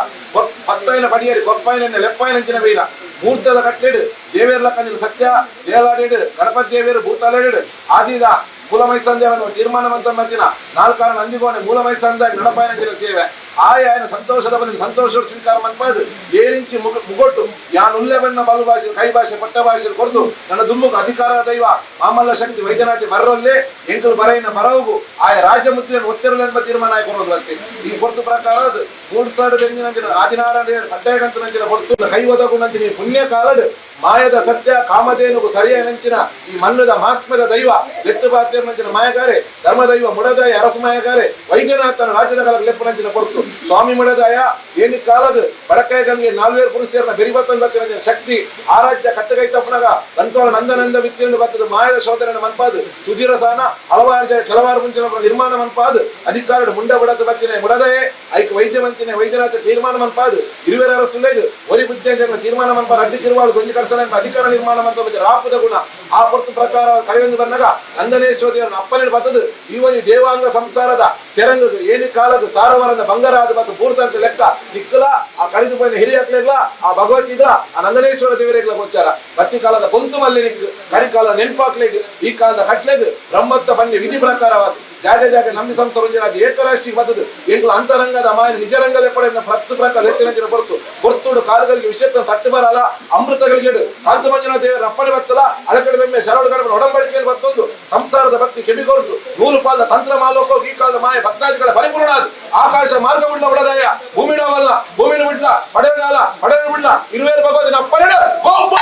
ಪತ್ತಾಯಿನ ಪಡಿಯರಿ ಕೊಪ್ಪಾಯಿನ ಲೆಪ್ಪಾಯಿನಂಚಿನ ವೀರ ಮೂರ್ತದ ಕಟ್ಟೆಡು ದೇವೇರ್ಲ ಕಂದಿನ ಸತ್ಯ ದೇಲಾಡೇಡು ಗಣಪತಿ ದೇವೇರು ಭೂತಾಲೇಡು ಆದಿದ ಮೂಲಮೈಸಂದೇವನು ತೀರ್ಮಾನ ಮಂತ ಮತ್ತಿನ ನಾಲ್ಕಾರ ನಂದಿಗೋಣೆ ಮೂಲಮೈಸಂದ ನಡಪಾಯನಂಚಿನ ಸೇವೆ ಆಯ ಆಯನ ಸಂತೋಷದ ಬನ್ನಿ ಸಂತೋಷ ಸ್ವೀಕಾರ ಮನ್ಪಾದು ಏನಿಂಚಿ ಮುಗೊಟ್ಟು ಯಾನುಲ್ಲೆ ಬಣ್ಣ ಬಲು ಭಾಷೆ ಕೈ ಭಾಷೆ ಪಟ್ಟ ಭಾಷೆ ಕೊರದು ನನ್ನ ದುಮ್ಮುಗ ಅಧಿಕಾರ ದೈವ ಮಾಮಲ್ಲ ಶಕ್ತಿ ವೈದ್ಯನಾಥಿ ಬರಲ್ಲೇ ಎಂಟು ಬರೈನ ಬರವುಗು ಆಯ ರಾಜ್ಯ ಮುದ್ರೆಯನ್ನು ಒತ್ತಿರಲೆಂಬ ತೀರ್ಮಾನ ಆಯ್ಕೊರೋದು ಅಂತೆ ಈ ಕೊರ್ತು ಪ್ರಕಾರ ಅದು ಮೂಡ್ತಾಡು ಬೆಂಜಿನಂಚಿನ ಆದಿನಾರಾಯಣ ಕಡ್ಡಾಯಗಂತನಂಚಿನ ಕೊರ್ತು ಕೈ ಒದಗುನಂಚಿನ ಈ ಪುಣ್ಯ ಕಾಲಡು ಮಾಯದ ಸತ್ಯ ಕಾಮಧೇನುಗು ಸರಿಯ ನಂಚಿನ ಈ ಮಣ್ಣದ ಮಹಾತ್ಮದ ದೈವ ಬೆತ್ತು ಬಾತ್ಯನಂಚಿನ ಮಾಯಗಾರೆ ಧರ್ಮದೈವ ಮುಡದಾಯ ಅರಸು ಮಾಯಗಾರೆ ವೈದ್ಯನಾಥನ ರಾಜ್ಯದ ಕಾಲಕ್ಕೆ ಲೆಪ್ಪನಂಚಿನ ಕೊರ್ತು ಸ್ವಾಮಿ ಮುಡದಾಯ ಏನಿ ಕಾಲದ ಬಡಕಾಯ ಗಂಗೆ ನಾಲ್ವೇರು ಪುರುಷರನ್ನ ಬೆರಿಬತ್ತನ್ ಬತ್ತಿನ ಶಕ್ತಿ ಆರಾಜ್ಯ ಕಟ್ಟಗೈ ತಪ್ಪನಾಗ ಬಂಟ್ವಾಳ ನಂದನಂದ ವಿತ್ತೀರ್ಣ ಬತ್ತದ ಮಾಯದ ಶೋಧನ ಮನ್ಪಾದು ಸುಧೀರಸಾನ ಹಲವಾರು ಜನ ಕೆಲವಾರು ಮುಂಚಿನ ನಿರ್ಮಾಣ ಮನ್ಪಾದು ಅಧಿಕಾರ ಮುಂಡ ಬಡದ ಬತ್ತಿನ ಮುಡದಯೇ ಐಕ ವೈದ್ಯ ಮಂತಿನ ವೈದ್ಯನಾಥ ತೀರ್ಮಾನ ಮನ್ಪಾದು ಇರುವೆರ ಸುಳ್ಳೈದು ಒರಿ ಬುದ್ಧಿ ತೀರ್ಮಾನ ಮನ್ಪಾದ ಅಡ್ಡಿ ತಿರುವಾಳು ಗೊಂಜಿ ಕರ್ಸನ ಅಧಿಕಾರ ನಿರ್ಮಾಣ ಮಂತ ರಾಪದ ಗುಣ ಆ ಪೊರ್ತು ಪ್ರಕಾರ ಕರೆಯೊಂದು ಬಂದಾಗ ನಂದನೇಶ್ವರ ದೇವರನ್ನ ಅಪ್ಪನೇ ಬತ್ತದು ಈ ಒಂದು ದೇವಾಂಗ ಸಂಸಾರದ ಸೆರಂಗು ಏನಿ ಕಾಲದ ಸಾರವರದ ಬಂಗಾರ ಮತ್ತು ಪೂರ್ತಂತ ಲೆಕ್ಕ ನಿಕ್ಕಲ ಆ ಕರಿದು ಪೋಯಿನ ಹಿರಿಯಕ್ಲೆಗ್ಲ ಆ ಭಗವದ್ಗೀತ ಆ ನಂದನೇಶ್ವರ ದೇವರಿಗ್ಲ ಗೋಚಾರ ಬತ್ತಿ ಕಾಲದ ಕೊಂತು ಮಲ್ಲಿ ನಿಕ್ ಕರಿಕಾಲದ ನೆನ್ಪಾಕ್ಲೆಗ್ ಈ ಕಾಲದ ಕಟ್ಲೆಗ್ ಬ್ರಹ್ಮತ್ವ ಬನ್ನಿ ವಿಧಿ ಪ್ರಕಾರವಾದ ಜಾಗ ಜಾಗ ನಂಬಿ ಸಂಸ್ಥೆ ಏಕರಾಷ್ಟ್ರೀಯ ಬತ್ತದು ಎಂಗ್ಲ ಅಂತರಂಗದ ಮಾಯನ ನಿಜರಂಗಲೆ ಪಡೆಯ ಪ್ರತ್ತು ಪ್ರಕಾರ ಎತ್ತಿನ ಹೊರತು ಹೊರ್ತುಡು ಕಾಲುಗಳಿಗೆ ವಿಷಯಕ್ಕೆ ತಟ್ಟು ಬರಲ್ಲ ಅಮೃತಗಳಿಗೆ ಕಾಂತ ಮಂಜುನಾಥ ದೇವರ ಅಪ್ಪಣೆ ಬತ್ತಲ ಅಳಕಡೆ ಬೆಮ್ಮೆ ಶರವಣ ಕಡೆ ಒಡಂಬಡಿಕೆಯಲ್ಲಿ ಬತ್ತೊಂದು ಸಂಸಾರದ ಭಕ್ತಿ ಕೆಬಿಕೊರತು ನೂಲು ಪಾಲದ ತಂತ್ರ ಮಾಲೋಕ ಈ ಕಾಲದ ಮಾಯ ಭಕ್ತಾದಿಗಳ ಪರಿಪೂರ್ಣ ಅದು ಆಕಾಶ ಮಾರ್ಗ ಬಿಡ್ಲ ಉಡದಾಯ ಭೂಮಿಡವಲ್ಲ ಭೂಮಿನ ಬಿಡ್ಲ ಪಡೆಯಲಾಲ ಪಡೆಯ ಬಿಡ್ಲ ಇರುವೇರು ಭಗವತಿನ ಅಪ್ಪಣೆ ಕೋಪ.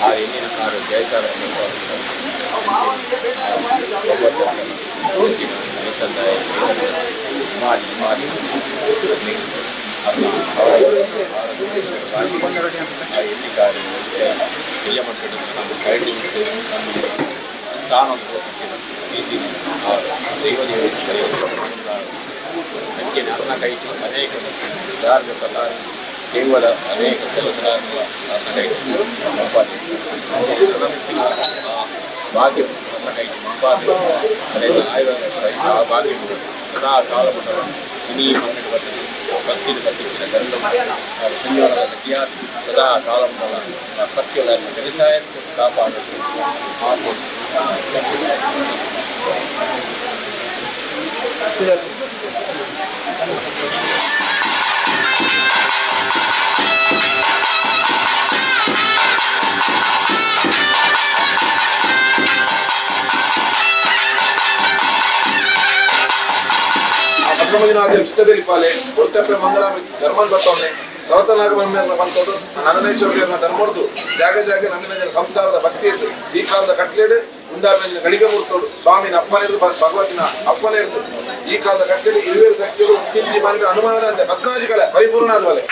ಆ ಎಣ್ಣಿನ ಕಾರು ಜಯಸಾರ ಮಾದಿ ಮಾದಿ ಆ ಎಣ್ಣೆ ಕಾರು ಎಲ್ಲಿ ಮಕ್ಕಳು ನಮ್ಮ ಕರಡಿ ಸ್ಥಾನ ರೀತಿ ದೈವ ಅಂಚೆನೆ ಅನ್ನ ಕೈಟಿ ಅನೇಕ ಧಾರ್ಮಿಕ ಕೇವಲ ಅನೇಕ ಕೆಲಸಗಳನ್ನು ಅನ್ನ ಕೈಟಿ ಮಂಪಾದೆ. ಅಂಚೆನೆ ನನ್ನದಿತ್ತಿನ ಆ ಭಾಗ್ಯ ಅನ್ನ ಕೈಟಿ ಮಂಪಾದೆ. ಅನೇಕ ಆಯುರ್ವೇದ ಆ ಭಾಗ್ಯ ಸದಾ ಕಾಲ ಇಡೀ ಮಣ್ಣಿನ ಬರ್ತದೆ ಭಕ್ತಿನ ಬತ್ತಿನ ಗಂಧ ಸಂಜೋಗದ ಗತಿಯಾದ ಸದಾ ಕಾಲ ಆ ಸತ್ಯಗಳನ್ನು ವ್ಯವಸಾಯ ಕಾಪಾಡೋದು ಮಾತು. ಆ ಪದ್ಮಮಂಜುನಾಥ ಚಿತ್ತದಲ್ಲಿ ಪಾಲೆ ಕೊಡ್ತಪ್ಪೆ ಮಂಗಳ ಧರ್ಮನ್ ಬತ್ತೊಂದೆ ತವತನಾಗ ಬಂದ ಬಂತದ್ದು ನಂದನೇಶ್ವರ ಧರ್ಮರ್ದು ಜಾಗ ಜಾಗ ನಮ್ಮಿನ ಜನ ಸಂಸಾರದ ಭಕ್ತಿ ಇತ್ತು. ಈ ಕಾಲದ ಕಟ್ಲೇಡು ಉಂಡಾಪಿನ ಗಳಿಗೆ ಮೂರ್ತೋಡು ಸ್ವಾಮಿನ ಅಪ್ಪನ ಹಿಡಿದು ಭಗವತಿನ ಅಪ್ಪನ ಹಿಡಿದು ಈ ಕಾಲದ ಕಟ್ಲೇಡು ಇರುವೇರು ಶಕ್ತಿಗಳು ಉತ್ತಿಂಚಿ ಮನವಿ ಅನುಮಾನದ ಅಂತೆ ಪದ್ಮಾಜಿಗಳ ಪರಿಪೂರ್ಣ ಆದವಲೆ.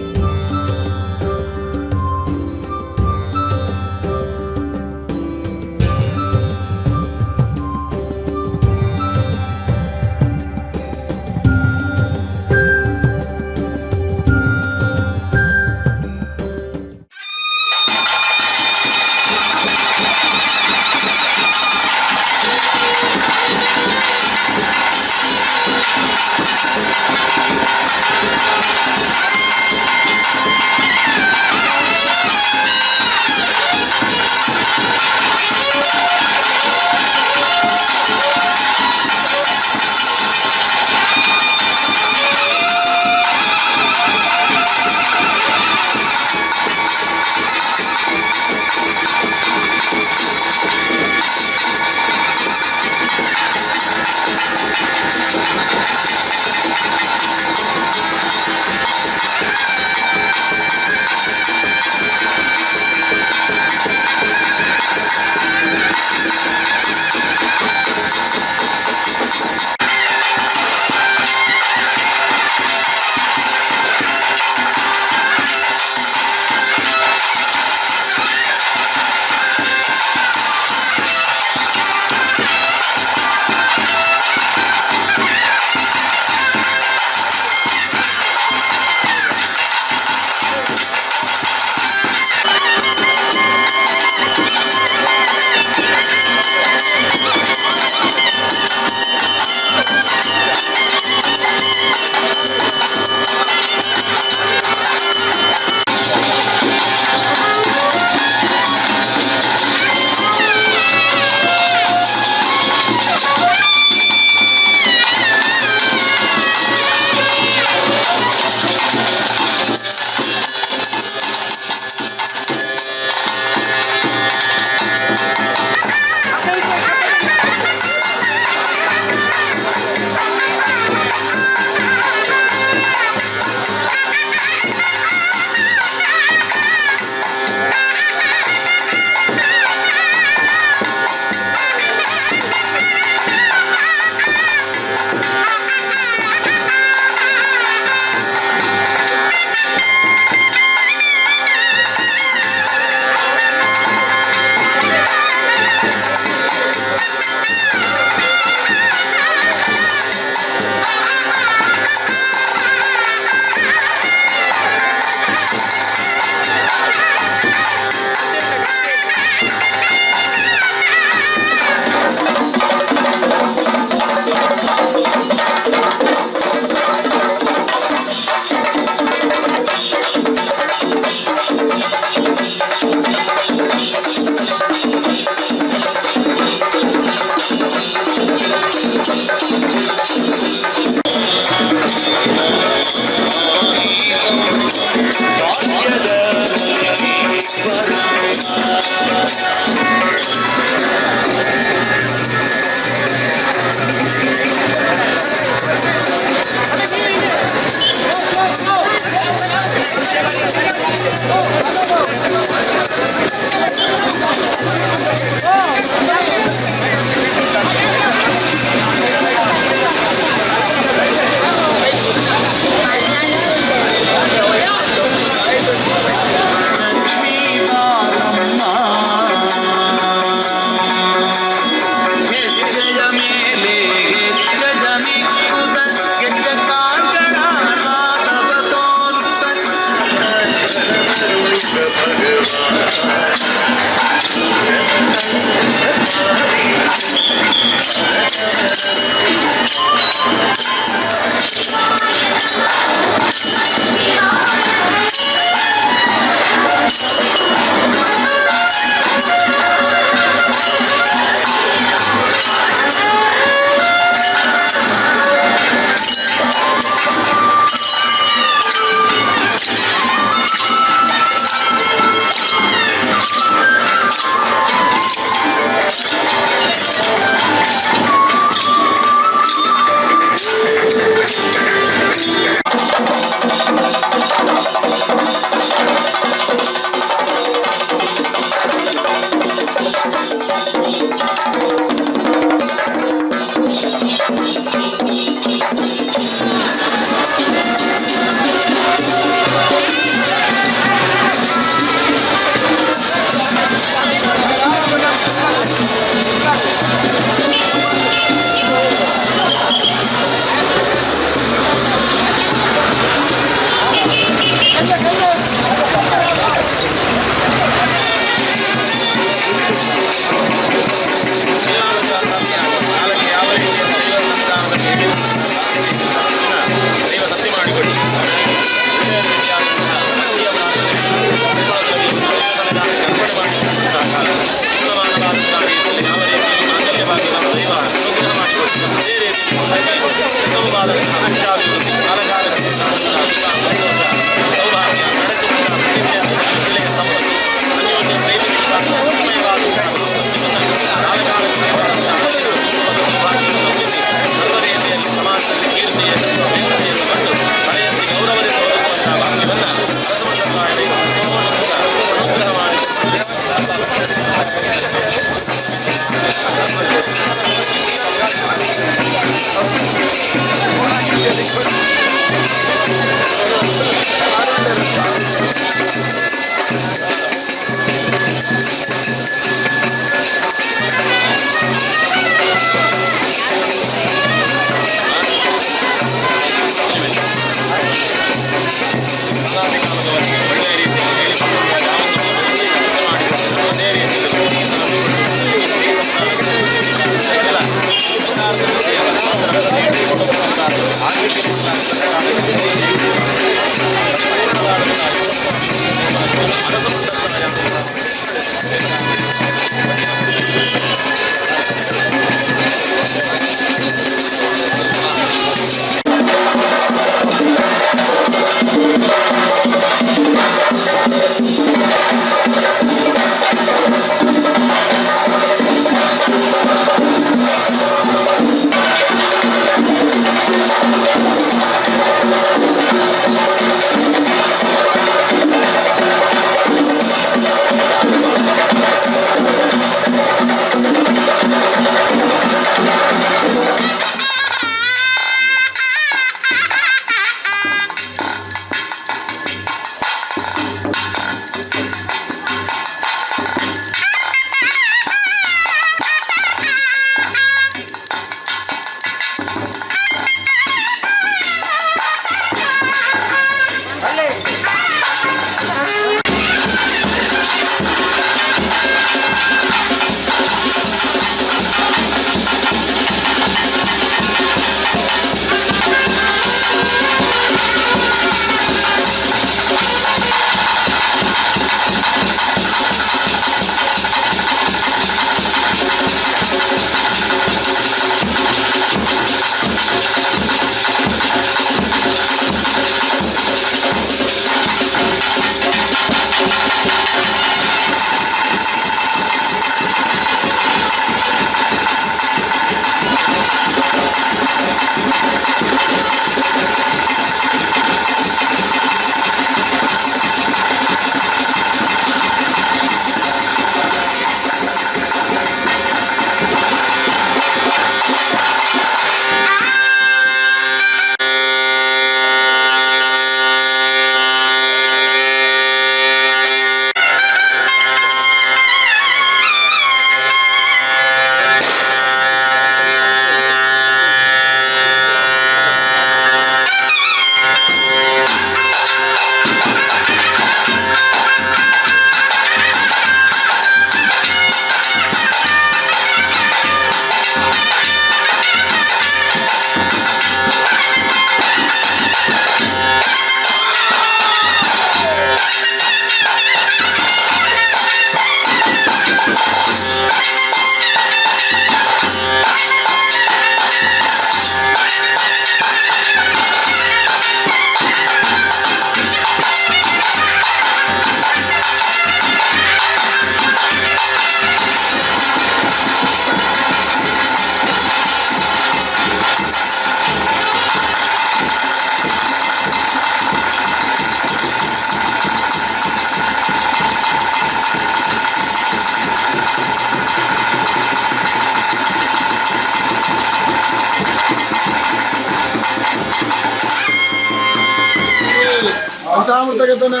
ಪಂಚಾಮೃತ ಗೆದ್ದನೆ,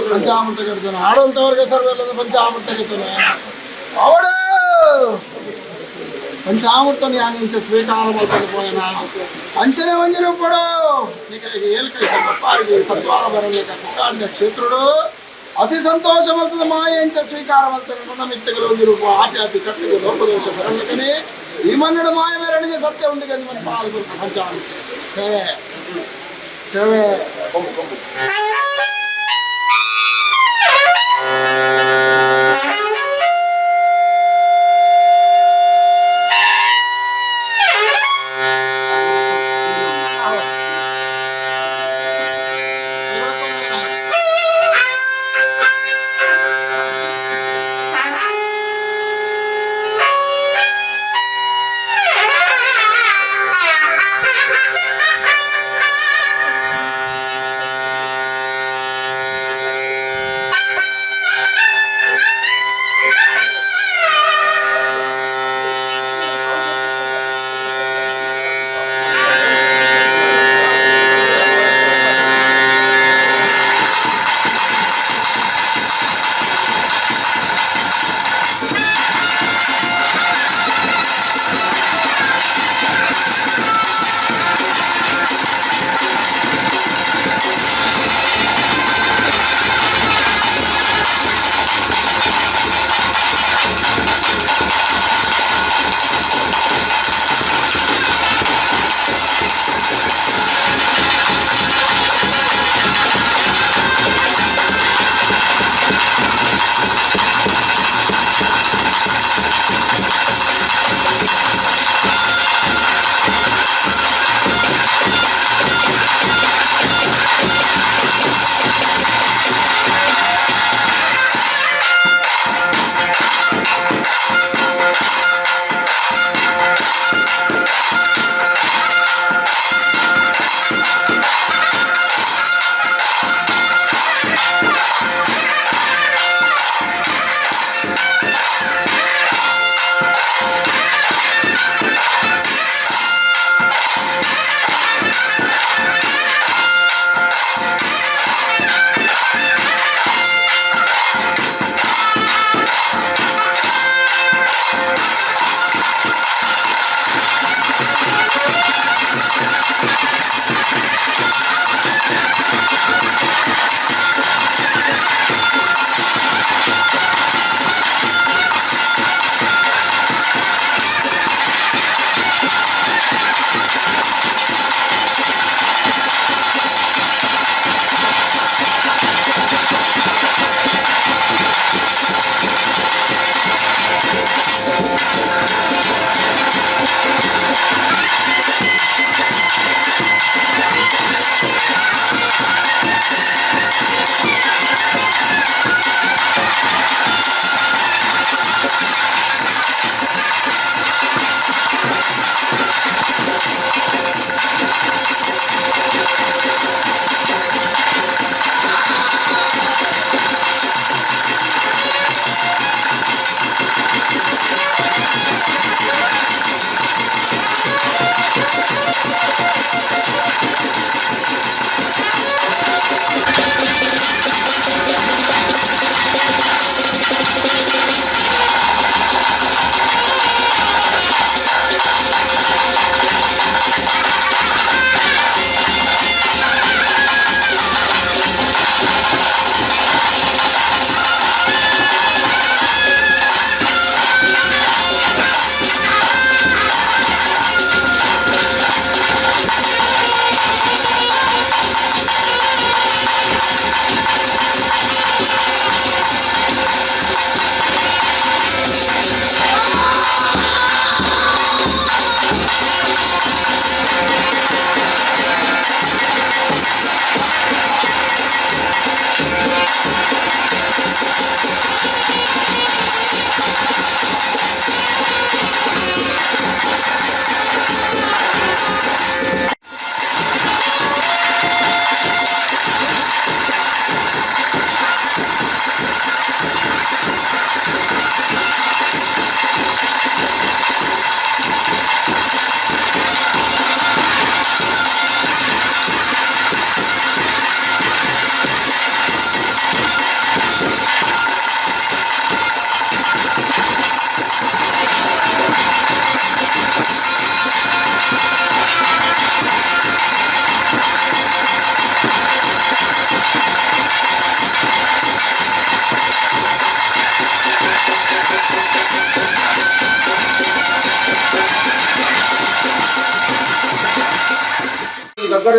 ಪಂಚಾಮೃತ ಗೆದ್ದನೆ ಆಡೋಲ್ತವ್ರಿಗೆ ಸರ್ವೆಲ್ಲದ ಪಂಚಾಮೃತ ಗೆದ್ದನೆ ಅವಡು ಪಂಚಾಮೃತ ಯಾನಿಂಚ ಸ್ವೀಕಾರ ಮಲ್ಪದ ಪೋಯನ ಅಂಚನೆ ಮಂಜಿರು ಪಡು ನೀಕರಿಗೆ ಏಲ್ಕೈ ಪಾರಿಗೆ ತತ್ವಾರ ಬರಲೇಕ ಕುಕಾಂಡ ಕ್ಷೇತ್ರುಡು ಅತಿ ಸಂತೋಷ ಮಲ್ತದ ಮಾಯಂಚ ಸ್ವೀಕಾರ ಮಲ್ತನ ನನ್ನ ಮಿತ್ತಗಳು ಒಂದು ರೂಪ ಆಪಿ ಆಪಿ ಕಟ್ಟಿಗೆ ಲೋಪದೋಷ ಬರಲೇಕನೆ ಈ ಮನ್ನಡ ಮಾಯ ಮೇರಣಿಗೆ ಸತ್ಯ ಉಂಡಿಗೆ ನಿಮ್ಮ ಪಾಲು ಪಂಚಾಮೃತ ಸೇವೆ ಸೇವೆ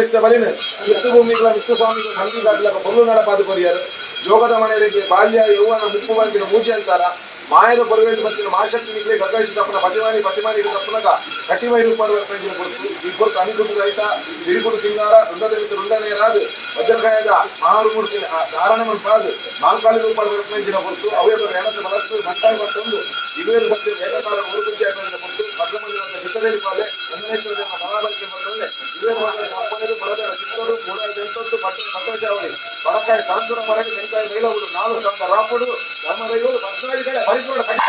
ಕರಕರಿಸಿದ ಬಲಿನ ಮಿತ್ತು ಭೂಮಿಗಳ ಮಿತ್ತು ಸ್ವಾಮಿಗಳು ಸಂಧಿ ಗಾಟ್ಲಕ ಪೊರ್ಲು ನಡಪಾದು ಕೊರಿಯರು ಯೋಗದ ಮನೆಯರಿಗೆ ಬಾಲ್ಯ ಯೌವನ ಮುಪ್ಪು ಬಂದಿನ ಮೂಜಿ ಅಂತಾರ ಮಾಯದ ಕೊರವೇಳು ಬಂದಿನ ಮಹಾಶಕ್ತಿ ನಿಗ್ಲೆ ಗಗ್ಗರಿಸಿ ತಪ್ಪನ ಪತಿಮಾನಿ ಪತಿಮಾನಿ ತಪ್ಪನಗ ಕಟಿಮೈ ರೂಪಾಡು ಪಂಜಿನ ಕೊಡ್ತು ಈ ಕೊರ್ತು ಅನಿಗುಟ್ಟು ರೈತ ತಿರಿಗುಡು ಸಿಂಗಾರ ರುಂಡದ ಮಿತ್ತು ರುಂಡನೇರಾದು ವಜ್ರಕಾಯದ ಮಹಾರುಮೂರ್ತಿ ಧಾರಣ ಮನ್ಪಾದು ಮಾಂಕಾಳಿ ರೂಪಾಡು ಪಂಜಿನ ಕೊಡ್ತು ಅವಯವ ಎಣಸು ಮನಸ್ಸು ಮಂಟಾಯಿ ಮತ್ತೊಂದು ಇರುವೇರು ಸತ್ಯ ಏಕಕಾಲ ಮುರುಗುಜ್ಜಿ ಪಂಜಿನ ಕೊಡ್ತು ಪದ್ಮಮಂದಿರದ ಚಿತ್ರದೇವಿ ಪಾಲೆ ಚಂದನೇಶ್ವರ ದೇವನ ಬಲಾಬಲಿಕೆ ಮತ್ತೊಂದೆ ಇರುವೇರು ಮಾತ್ರ ಅಪ್ಪನೇರು ಬಲದ ಚಿತ್ತೋಡು ಮೂಡ ಜಂತೊತ್ತು ಪಟ್ಟ ಪಟ್ಟಚಾವಳಿ ಬಡಕಾಯಿ ಸಾಂತುರ ಮರಳಿ ತೆಂಕಾಯಿ ಮೈಲಗುಡು ನಾಲ್ಕು ಸಂದ ರಾಪುಡು ಧರ್ಮದೈವರು ಪದ್ನಾಳಿಗಳ ಪರಿಪೂರ್ಣ.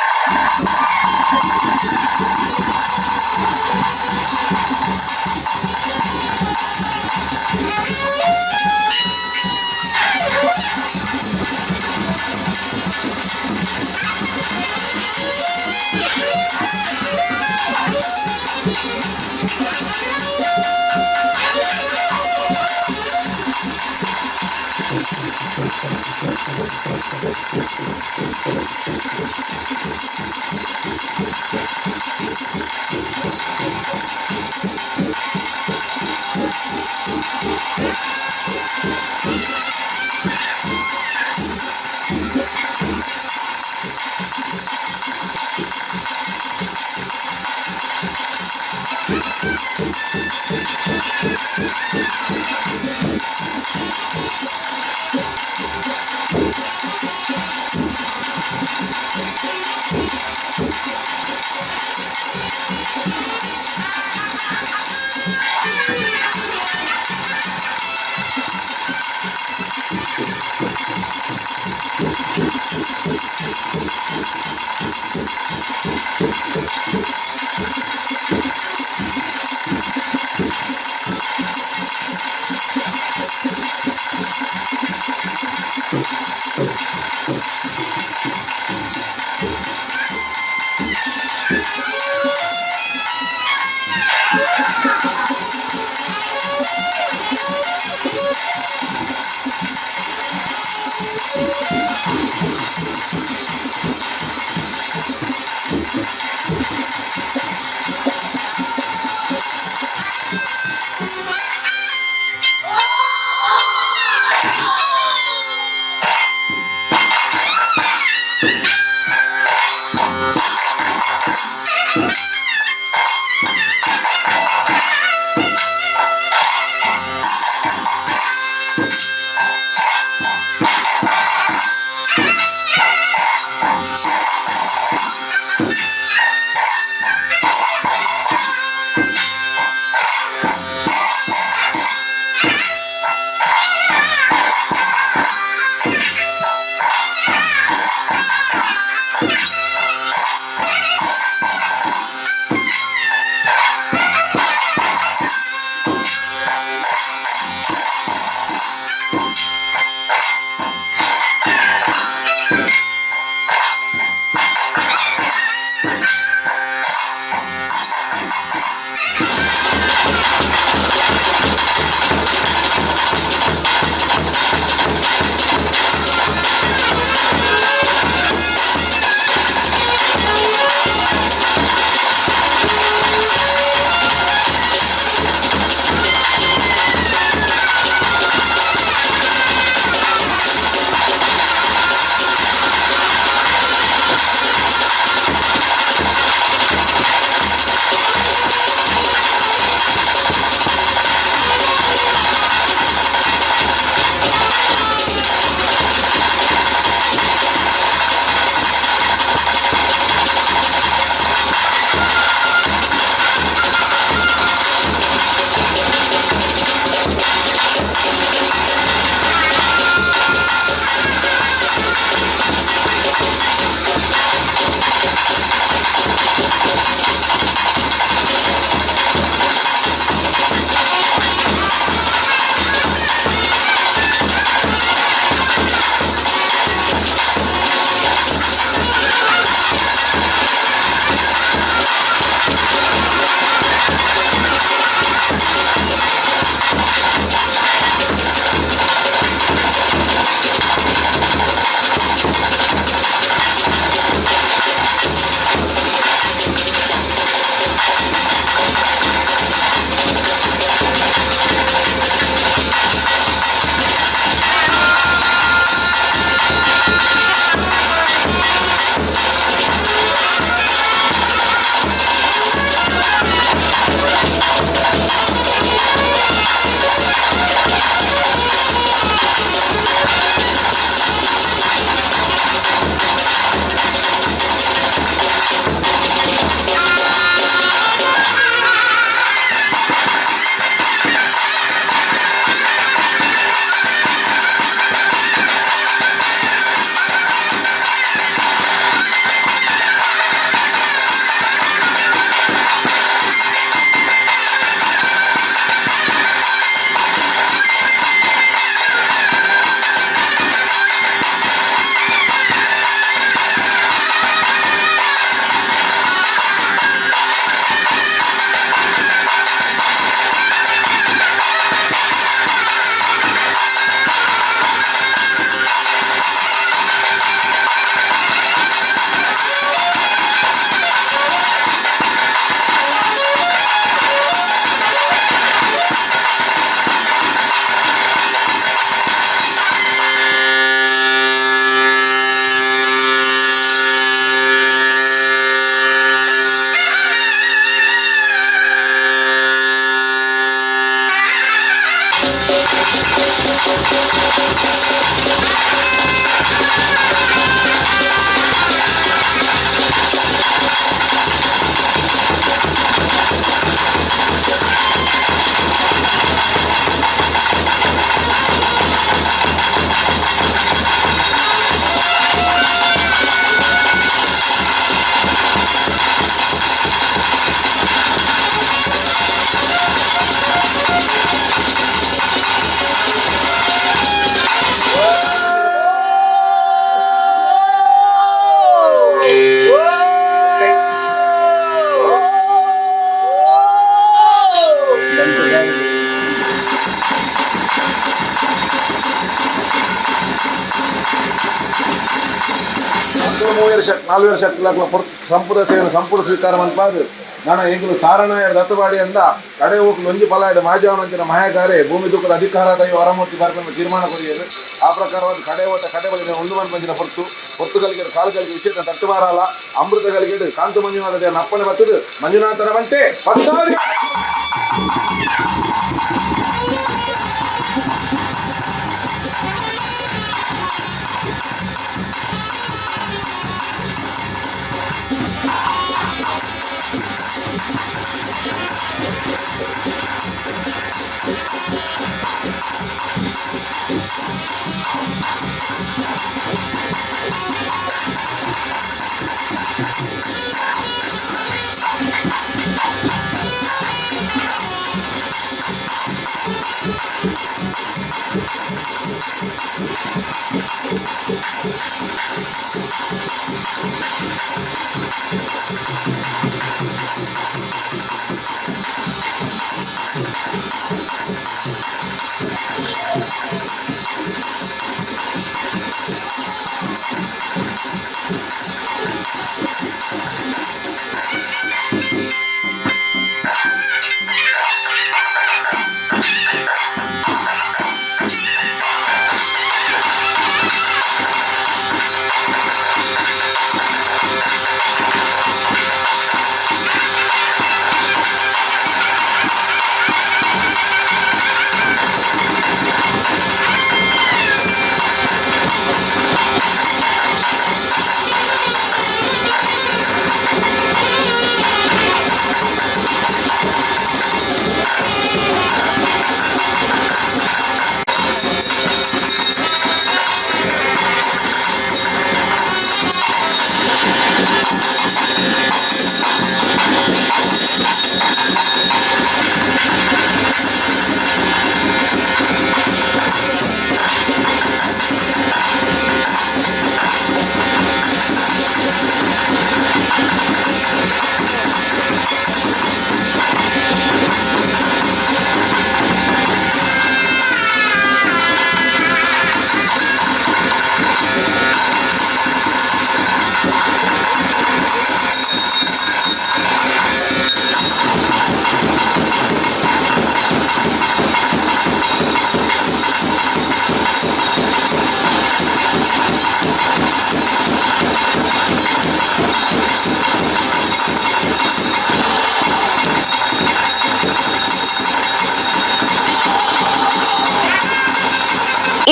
ನಾಲ್ವೇರು ಶಕ್ತಿಲಾಕ್ಲ ಸಂಪುಟ ಸೇವೆ ಸಂಪುಟ ಸ್ವೀಕಾರ ಮನ್ಪಾದು ನಾನು ಎಂಕುಲು ಸಾರಣ ದತ್ತವಾಡಿ ಅಂದ ಕಡೆ ಹೋಗಿ ಲೊಂಜಿ ಫಲ ಇಡ ಮಾಜಾವನಂಚಿನ ಮಹಾಗಾರೆ ಭೂಮಿ ದುಃಖದ ಅಧಿಕಾರ ದೈವ ವರಮೂರ್ತಿ ಬರ್ಕೊಂಡು ತೀರ್ಮಾನ ಕೊರಿಯದು. ಆ ಪ್ರಕಾರವಾದ ಕಡೆ ಓಟ ಕಡೆ ಬಳಿ ಉಂಡು ಮನ್ಪಂಚಿನ ಪೊರ್ತು ಪೊರ್ತುಗಳಿಗೆ ಕಾಲುಗಳಿಗೆ ವಿಶೇಷ ತಟ್ಟು ಬಾರಲ್ಲ ಅಮೃತಗಳಿಗೆ ಕಾಂತು ಮಂಜುನಾಥ ದೇವನ ಅಪ್ಪಣೆ ಬರ್ತದೆ ಮಂಜುನಾಥನ ಬಂಟೆ ಪತ್ತಾದಿ.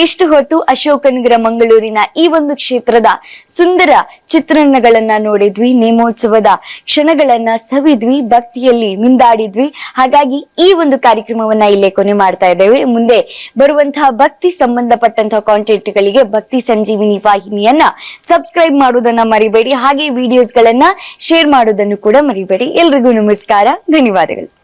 ಇಷ್ಟು ಹೊತ್ತು ಅಶೋಕನಗರ ಮಂಗಳೂರಿನ ಈ ಒಂದು ಕ್ಷೇತ್ರದ ಸುಂದರ ಚಿತ್ರಣಗಳನ್ನ ನೋಡಿದ್ವಿ, ನೇಮೋತ್ಸವದ ಕ್ಷಣಗಳನ್ನ ಸವಿದ್ವಿ, ಭಕ್ತಿಯಲ್ಲಿ ಮಿಂದಾಡಿದ್ವಿ. ಹಾಗಾಗಿ ಈ ಒಂದು ಕಾರ್ಯಕ್ರಮವನ್ನ ಇಲ್ಲೇ ಕೊನೆ ಮಾಡ್ತಾ ಇದ್ದೇವೆ. ಮುಂದೆ ಬರುವಂತಹ ಭಕ್ತಿ ಸಂಬಂಧಪಟ್ಟಂತಹ ಕಾಂಟೆಂಟ್ ಗಳಿಗೆ ಭಕ್ತಿ ಸಂಜೀವಿನಿ ವಾಹಿನಿಯನ್ನ ಸಬ್ಸ್ಕ್ರೈಬ್ ಮಾಡುವುದನ್ನ ಮರಿಬೇಡಿ, ಹಾಗೆ ವಿಡಿಯೋಸ್ ಗಳನ್ನ ಶೇರ್ ಮಾಡೋದನ್ನು ಕೂಡ ಮರಿಬೇಡಿ. ಎಲ್ರಿಗೂ ನಮಸ್ಕಾರ, ಧನ್ಯವಾದಗಳು.